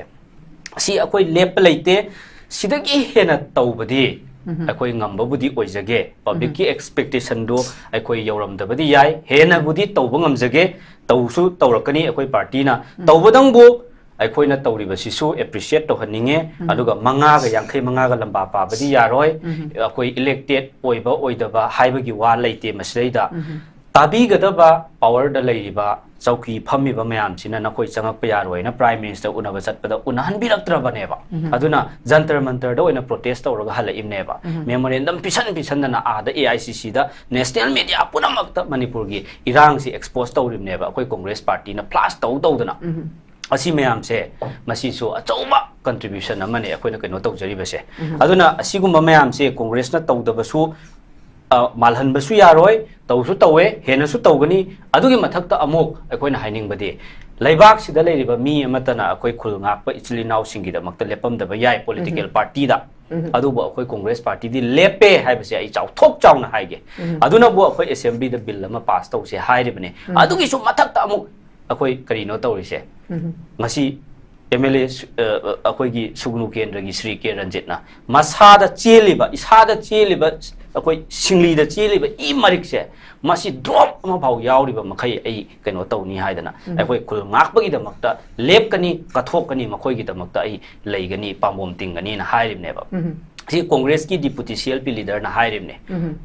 ꯁꯤ ꯑꯩꯈꯣꯏ ꯂꯦꯞꯄ ꯂꯩꯇꯦ꯫ ꯁꯤꯗꯒꯤ ꯍꯦꯟꯅ ꯇꯧꯕꯗꯤ ꯑꯩꯈꯣꯏ ꯉꯝꯕꯕꯨꯗꯤ ꯑꯣꯏꯖꯒꯦ꯫ ꯄꯕ꯭ꯂꯤꯛꯀꯤ ꯑꯦꯛꯁꯄꯦꯛꯇꯦꯁꯟꯗꯣ ꯑꯩꯈꯣꯏ ꯌꯧꯔꯝꯗꯕꯗꯤ ꯌꯥꯏ, ꯍꯦꯟꯅꯕꯨꯗꯤ ꯇꯧꯕ ꯉꯝꯖꯒꯦ, ꯇꯧꯁꯨ ꯇꯧꯔꯛꯀꯅꯤ ꯑꯩꯈꯣꯏ ꯄꯥꯔꯇꯤꯅ꯫ ꯇꯧꯕꯗꯪꯕꯨ ꯑꯩꯈꯣꯏꯅ ꯇꯧꯔꯤꯕꯁꯤꯁꯨ ꯑꯦꯄ꯭ꯔꯤꯁꯤꯌꯦꯠ ꯇꯧꯍꯟꯅꯤꯡꯉꯦ꯫ ꯑꯗꯨꯒ ꯃꯉꯥꯒ ꯌꯥꯡꯈꯩ ꯃꯉꯥꯒ ꯂꯝꯕꯥ ꯄꯥꯕꯗꯤ ꯌꯥꯔꯣꯏ꯫ ꯑꯩꯈꯣꯏ ꯏꯂꯦꯛꯇꯦꯠ ꯑꯣꯏꯕ ꯑꯣꯏꯗꯕ ꯍꯥꯏꯕꯒꯤ ꯋꯥ ꯂꯩꯇꯦ ꯃꯁꯤꯗꯩꯗ꯫ ꯇꯥꯕꯤꯒꯗꯕ ꯄꯥꯋꯔꯗ ꯂꯩꯔꯤꯕ ꯆꯧꯀꯤ ꯐꯝꯃꯤꯕ ꯃꯌꯥꯝꯁꯤꯅ ꯅꯈꯣꯏ ꯆꯪꯉꯛꯄ ꯌꯥꯔꯣꯏꯅ ꯄ꯭ꯔꯥꯏꯝ ꯃꯤꯅꯤꯁꯇꯔ ꯎꯅꯕ ꯆꯠꯄꯗ ꯎꯅꯍꯟꯕꯤꯔꯛꯇ꯭ꯔꯕꯅꯦꯕ꯫ ꯑꯗꯨꯅ ꯖꯟꯇꯔ ꯃꯟꯇꯔꯗ ꯑꯣꯏꯅ ꯄ꯭ꯔꯣꯇꯦꯁ ꯇꯧꯔꯒ ꯍꯜꯂꯛꯏꯕꯅꯦꯕ꯫ ꯃꯦꯃꯣꯔꯦꯟꯗꯝ ꯄꯤꯁꯟ ꯄꯤꯁꯟꯗꯅ ꯑꯥꯗ ꯑꯦ ꯑꯥꯏ ꯁꯤ ꯁꯤꯗ ꯅꯦꯁꯅꯦꯜ ꯃꯦꯗꯤꯌꯥ ꯄꯨꯝꯅꯃꯛꯇ ꯃꯅꯤꯄꯨꯔꯒꯤ ꯏꯔꯥꯡꯁꯤ ꯑꯦꯛꯁꯄꯣꯖ ꯇꯧꯔꯤꯕꯅꯦꯕ ꯑꯩꯈꯣꯏ ꯀꯣꯡꯒ꯭ꯔꯦꯁ ꯄꯥꯔꯇꯤꯅ ꯐ꯭ꯂꯥꯁ ꯇꯧ ꯇꯧꯗꯅ꯫ ꯑꯁꯤ ꯃꯌꯥꯝꯁꯦ, ꯃꯁꯤꯁꯨ ꯑꯆꯧꯕ ꯀꯟꯇ꯭ꯔꯤꯕ꯭ꯌꯨꯁꯟ ꯑꯃꯅꯦ ꯑꯩꯈꯣꯏꯅ ꯀꯩꯅꯣ ꯇꯧꯖꯔꯤꯕꯁꯦ꯫ ꯑꯗꯨꯅ ꯑꯁꯤꯒꯨꯝꯕ ꯃꯌꯥꯝꯁꯦ ꯀꯣꯡꯒ꯭ꯔꯦꯁꯅ ꯇꯧꯗꯕꯁꯨ ꯑ, ꯃꯥꯜꯍꯟꯕꯁꯨ ꯌꯥꯔꯣꯏ, ꯇꯧꯁꯨ ꯇꯧꯋꯦ, ꯍꯦꯟꯅꯁꯨ ꯇꯧꯒꯅꯤ꯫ ꯑꯗꯨꯒꯤ ꯃꯊꯛꯇ ꯑꯃꯨꯛ ꯑꯩꯈꯣꯏꯅ ꯍꯥꯏꯅꯤꯡꯕꯗꯤ, ꯂꯩꯕꯥꯛꯁꯤꯗ ꯂꯩꯔꯤꯕ ꯃꯤ ꯑꯃꯠꯇꯅ ꯑꯩꯈꯣꯏ ꯈꯨꯜ ꯉꯥꯛꯄ ꯏꯆꯤꯜ ꯏꯅꯥꯎꯁꯤꯡꯒꯤꯗꯃꯛꯇ ꯂꯦꯞꯄꯝꯗꯕ ꯌꯥꯏ, ꯄꯣꯂꯤꯇꯤꯀꯦꯜ ꯄꯥꯔꯇꯤꯗ꯫ ꯑꯗꯨꯕꯨ ꯑꯩꯈꯣꯏ ꯀꯣꯡꯒ꯭ꯔꯦꯁ ꯄꯥꯔꯇꯤꯗꯤ ꯂꯦꯞꯄꯦ ꯍꯥꯏꯕꯁꯦ ꯑꯩ ꯆꯥꯎꯊꯣꯛ ꯆꯥꯎꯅ ꯍꯥꯏꯒꯦ꯫ ꯑꯗꯨꯅꯕꯨ ꯑꯩꯈꯣꯏ ꯑꯦꯁꯦꯝꯕ꯭ꯂꯤꯗ ꯕꯤꯜ ꯑꯃ ꯄꯥꯁ ꯇꯧꯁꯦ ꯍꯥꯏꯔꯤꯕꯅꯦ꯫ ꯑꯗꯨꯒꯤꯁꯨ ꯃꯊꯛꯇ ꯑꯃꯨꯛ ꯑꯩꯈꯣꯏ ꯀꯔꯤꯅꯣ ꯇꯧꯔꯤꯁꯦ? ꯉꯁꯤ ꯑꯦꯝ ꯑꯦꯜ ꯑꯦ ꯁꯨ-, ꯑ, ꯑ, ꯑꯩꯈꯣꯏꯒꯤ ꯁꯨꯒꯅꯨ ꯀꯦꯟꯗ꯭ꯔꯒꯤ ꯁ꯭ꯔꯤ ꯀꯦ ꯔꯟꯖꯤꯠꯅ ꯃꯁꯥꯗ ꯆꯦꯜꯂꯤꯕ, ꯏꯁꯥꯗ ꯆꯦꯜꯂꯤꯕ, ꯑꯩꯈꯣꯏ ꯁꯤꯡꯂꯤꯗ ꯆꯦꯜꯂꯤꯕ ꯏ ꯃꯔꯤꯛꯁꯦ, ꯃꯁꯤ ꯗ꯭ꯔꯣꯞ ꯑꯃꯐꯥꯎ ꯌꯥꯎꯔꯤꯕ ꯃꯈꯩ ꯑꯩ ꯀꯩꯅꯣ ꯇꯧꯅꯤ ꯍꯥꯏꯗꯅ, ꯑꯩꯈꯣꯏ ꯈꯨꯜ ꯉꯥꯛꯄꯒꯤꯗꯃꯛꯇ ꯂꯦꯞꯀꯅꯤ, ꯀꯠꯊꯣꯛꯀꯅꯤ, ꯃꯈꯣꯏꯒꯤꯗꯃꯛꯇ ꯑꯩ ꯂꯩꯒꯅꯤ, ꯄꯥꯝꯕꯣꯝ ꯇꯤꯡꯒꯅꯤꯅ ꯍꯥꯏꯔꯤꯕꯅꯦꯕ꯫ ꯁꯤ ꯀꯣꯡꯒ꯭ꯔꯦꯁꯀꯤ ꯗꯤꯄꯨꯇꯤ ꯁꯤ ꯑꯦꯜ ꯄꯤ ꯂꯤꯗꯔꯅ ꯍꯥꯏꯔꯤꯕꯅꯦ꯫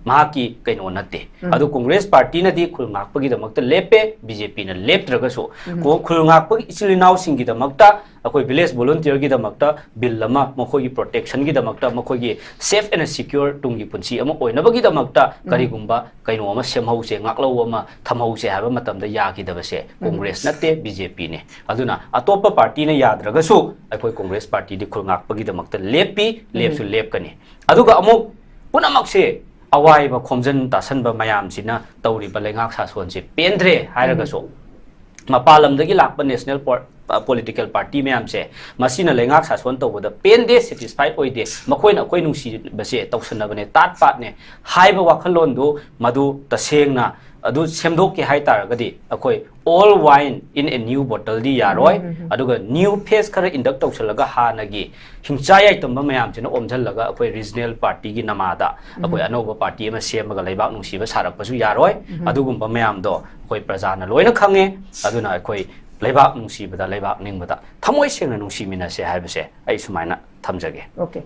ꯃꯍꯥꯛꯀꯤ ꯀꯩꯅꯣ ꯅꯠꯇꯦ꯫ ꯑꯗꯨ ꯀꯣꯡꯒ꯭ꯔꯦꯁ ꯄꯥꯔꯇꯤꯅꯗꯤ ꯈꯨꯜ ꯉꯥꯛꯄꯒꯤꯗꯃꯛꯇ ꯂꯦꯞꯄꯦ, ꯕꯤ ꯖꯦ ꯄꯤꯅ ꯂꯦꯞꯇ꯭ꯔꯒꯁꯨ꯫ ꯀꯣ-, ꯈꯨꯜ ꯉꯥꯛꯄꯒꯤ ꯏꯆꯤꯜ ꯏꯅꯥꯎꯁꯤꯡꯒꯤꯗꯃꯛꯇ, ꯑꯩꯈꯣꯏ ꯚꯤꯂꯦꯖ ꯚꯣꯂꯨꯟꯇꯤꯌꯔꯒꯤꯗꯃꯛꯇ ꯕꯤꯜ ꯑꯃ, ꯃꯈꯣꯏꯒꯤ ꯄ꯭ꯔꯣꯇꯦꯛꯁꯟꯒꯤꯗꯃꯛꯇ, ꯃꯈꯣꯏꯒꯤ ꯁꯦꯐ ꯑꯦꯟ ꯁꯤꯀ꯭ꯌꯣꯔ ꯇꯨꯡꯒꯤ ꯄꯨꯟꯁꯤ ꯑꯃ ꯑꯣꯏꯅꯕꯒꯤꯗꯃꯛꯇ ꯀꯔꯤꯒꯨꯝꯕ ꯀꯩꯅꯣ ꯑꯃ ꯁꯦꯝꯍꯧꯁꯦ, ꯉꯥꯛꯂꯧ ꯑꯃ ꯊꯝꯍꯧꯁꯦ ꯍꯥꯏꯕ ꯃꯇꯝꯗ ꯌꯥꯈꯤꯗꯕꯁꯦ ꯀꯣꯡꯒ꯭ꯔꯦꯁ ꯅꯠꯇꯦ, ꯕꯤ ꯖꯦ ꯄꯤꯅꯦ꯫ ꯑꯗꯨꯅ ꯑꯇꯣꯞꯄ ꯄꯥꯔꯇꯤꯅ ꯌꯥꯗ꯭ꯔꯒꯁꯨ ꯑꯩꯈꯣꯏ ꯀꯣꯡꯒ꯭ꯔꯦꯁ ꯄꯥꯔꯇꯤꯗꯤ ꯈꯨꯜ ꯉꯥꯛꯄꯒꯤꯗꯃꯛꯇ ꯂꯦꯞꯄꯤ, ꯂꯦꯞꯁꯨ ꯂꯦꯞꯀꯅꯤ꯫ ꯑꯗꯨꯒ ꯑꯃꯨꯛ ꯄꯨꯝꯅꯃꯛꯁꯦ ꯑꯋꯥꯏꯕ ꯈꯣꯝꯖꯤꯟ ꯇꯥꯁꯟꯕ ꯃꯌꯥꯝꯁꯤꯅ ꯇꯧꯔꯤꯕ ꯂꯩꯉꯥꯛ ꯁꯥꯁꯣꯟꯁꯦ ꯄꯦꯟꯗ꯭ꯔꯦ ꯍꯥꯏꯔꯒꯁꯨ, ꯃꯄꯥꯟ ꯂꯝꯗꯒꯤ ꯂꯥꯛꯄ ꯅꯦꯁꯅꯦꯜ ꯄꯥꯔ-, ꯄꯣꯂꯤꯇꯤꯀꯦꯜ ꯄꯥꯔꯇꯤ ꯃꯌꯥꯝꯁꯦ, ꯃꯁꯤꯅ ꯂꯩꯉꯥꯛ ꯁꯥꯁꯣꯟ ꯇꯧꯕꯗ ꯄꯦꯟꯗꯦ, ꯁꯦꯇꯤꯁꯐꯥꯏꯠ ꯑꯣꯏꯗꯦ, ꯃꯈꯣꯏꯅ ꯑꯩꯈꯣꯏ ꯅꯨꯡꯁꯤꯕꯁꯦ ꯇꯧꯁꯟꯅꯕꯅꯦ, ꯇꯥꯠ ꯄꯥꯠꯅꯦ ꯍꯥꯏꯕ ꯋꯥꯈꯜꯂꯣꯟꯗꯨ ꯃꯗꯨ ꯇꯁꯦꯡꯅ ꯑꯗꯨ ꯁꯦꯝꯗꯣꯛꯀꯦ ꯍꯥꯏ ꯇꯥꯔꯒꯗꯤ ꯑꯩꯈꯣꯏ old wine in a new bottle ꯗꯤ ꯌꯥꯔꯣꯏ꯫ ꯑꯗꯨꯒ ꯅ꯭ꯌꯨ ꯐꯦꯁ ꯈꯔ ꯏꯟꯗꯛ ꯇꯧꯁꯜꯂꯒ ꯍꯥꯟꯅꯒꯤ ꯍꯤꯡꯆꯥ ꯌꯥꯏꯇꯝꯕ ꯃꯌꯥꯝꯁꯤꯅ ꯑꯣꯝꯁꯤꯜꯂꯒ ꯑꯩꯈꯣꯏ ꯔꯤꯖꯅꯦꯜ ꯄꯥꯔꯇꯤꯒꯤ ꯅꯃꯥꯗ ꯑꯩꯈꯣꯏ ꯑꯅꯧꯕ ꯄꯥꯔꯇꯤ ꯑꯃ ꯁꯦꯝꯃꯒ ꯂꯩꯕꯥꯛ ꯅꯨꯡꯁꯤꯕ ꯁꯥꯔꯛꯄꯁꯨ ꯌꯥꯔꯣꯏ꯫ ꯑꯗꯨꯒꯨꯝꯕ ꯃꯌꯥꯝꯗꯣ ꯑꯩꯈꯣꯏ ꯄ꯭ꯔꯖꯥꯅ ꯂꯣꯏꯅ ꯈꯪꯉꯦ꯫ ꯑꯗꯨꯅ ꯑꯩꯈꯣꯏ ꯂꯩꯕꯥꯛ ꯅꯨꯡꯁꯤꯕꯗ, ꯂꯩꯕꯥꯛ ꯅꯤꯡꯕꯗ ꯊꯃꯣꯏ ꯁꯦꯡꯅ ꯅꯨꯡꯁꯤꯃꯤꯟꯅꯁꯦ ꯍꯥꯏꯕꯁꯦ ꯑꯩ ꯁꯨꯃꯥꯏꯅ ꯊꯝꯖꯒꯦ꯫ Okay꯫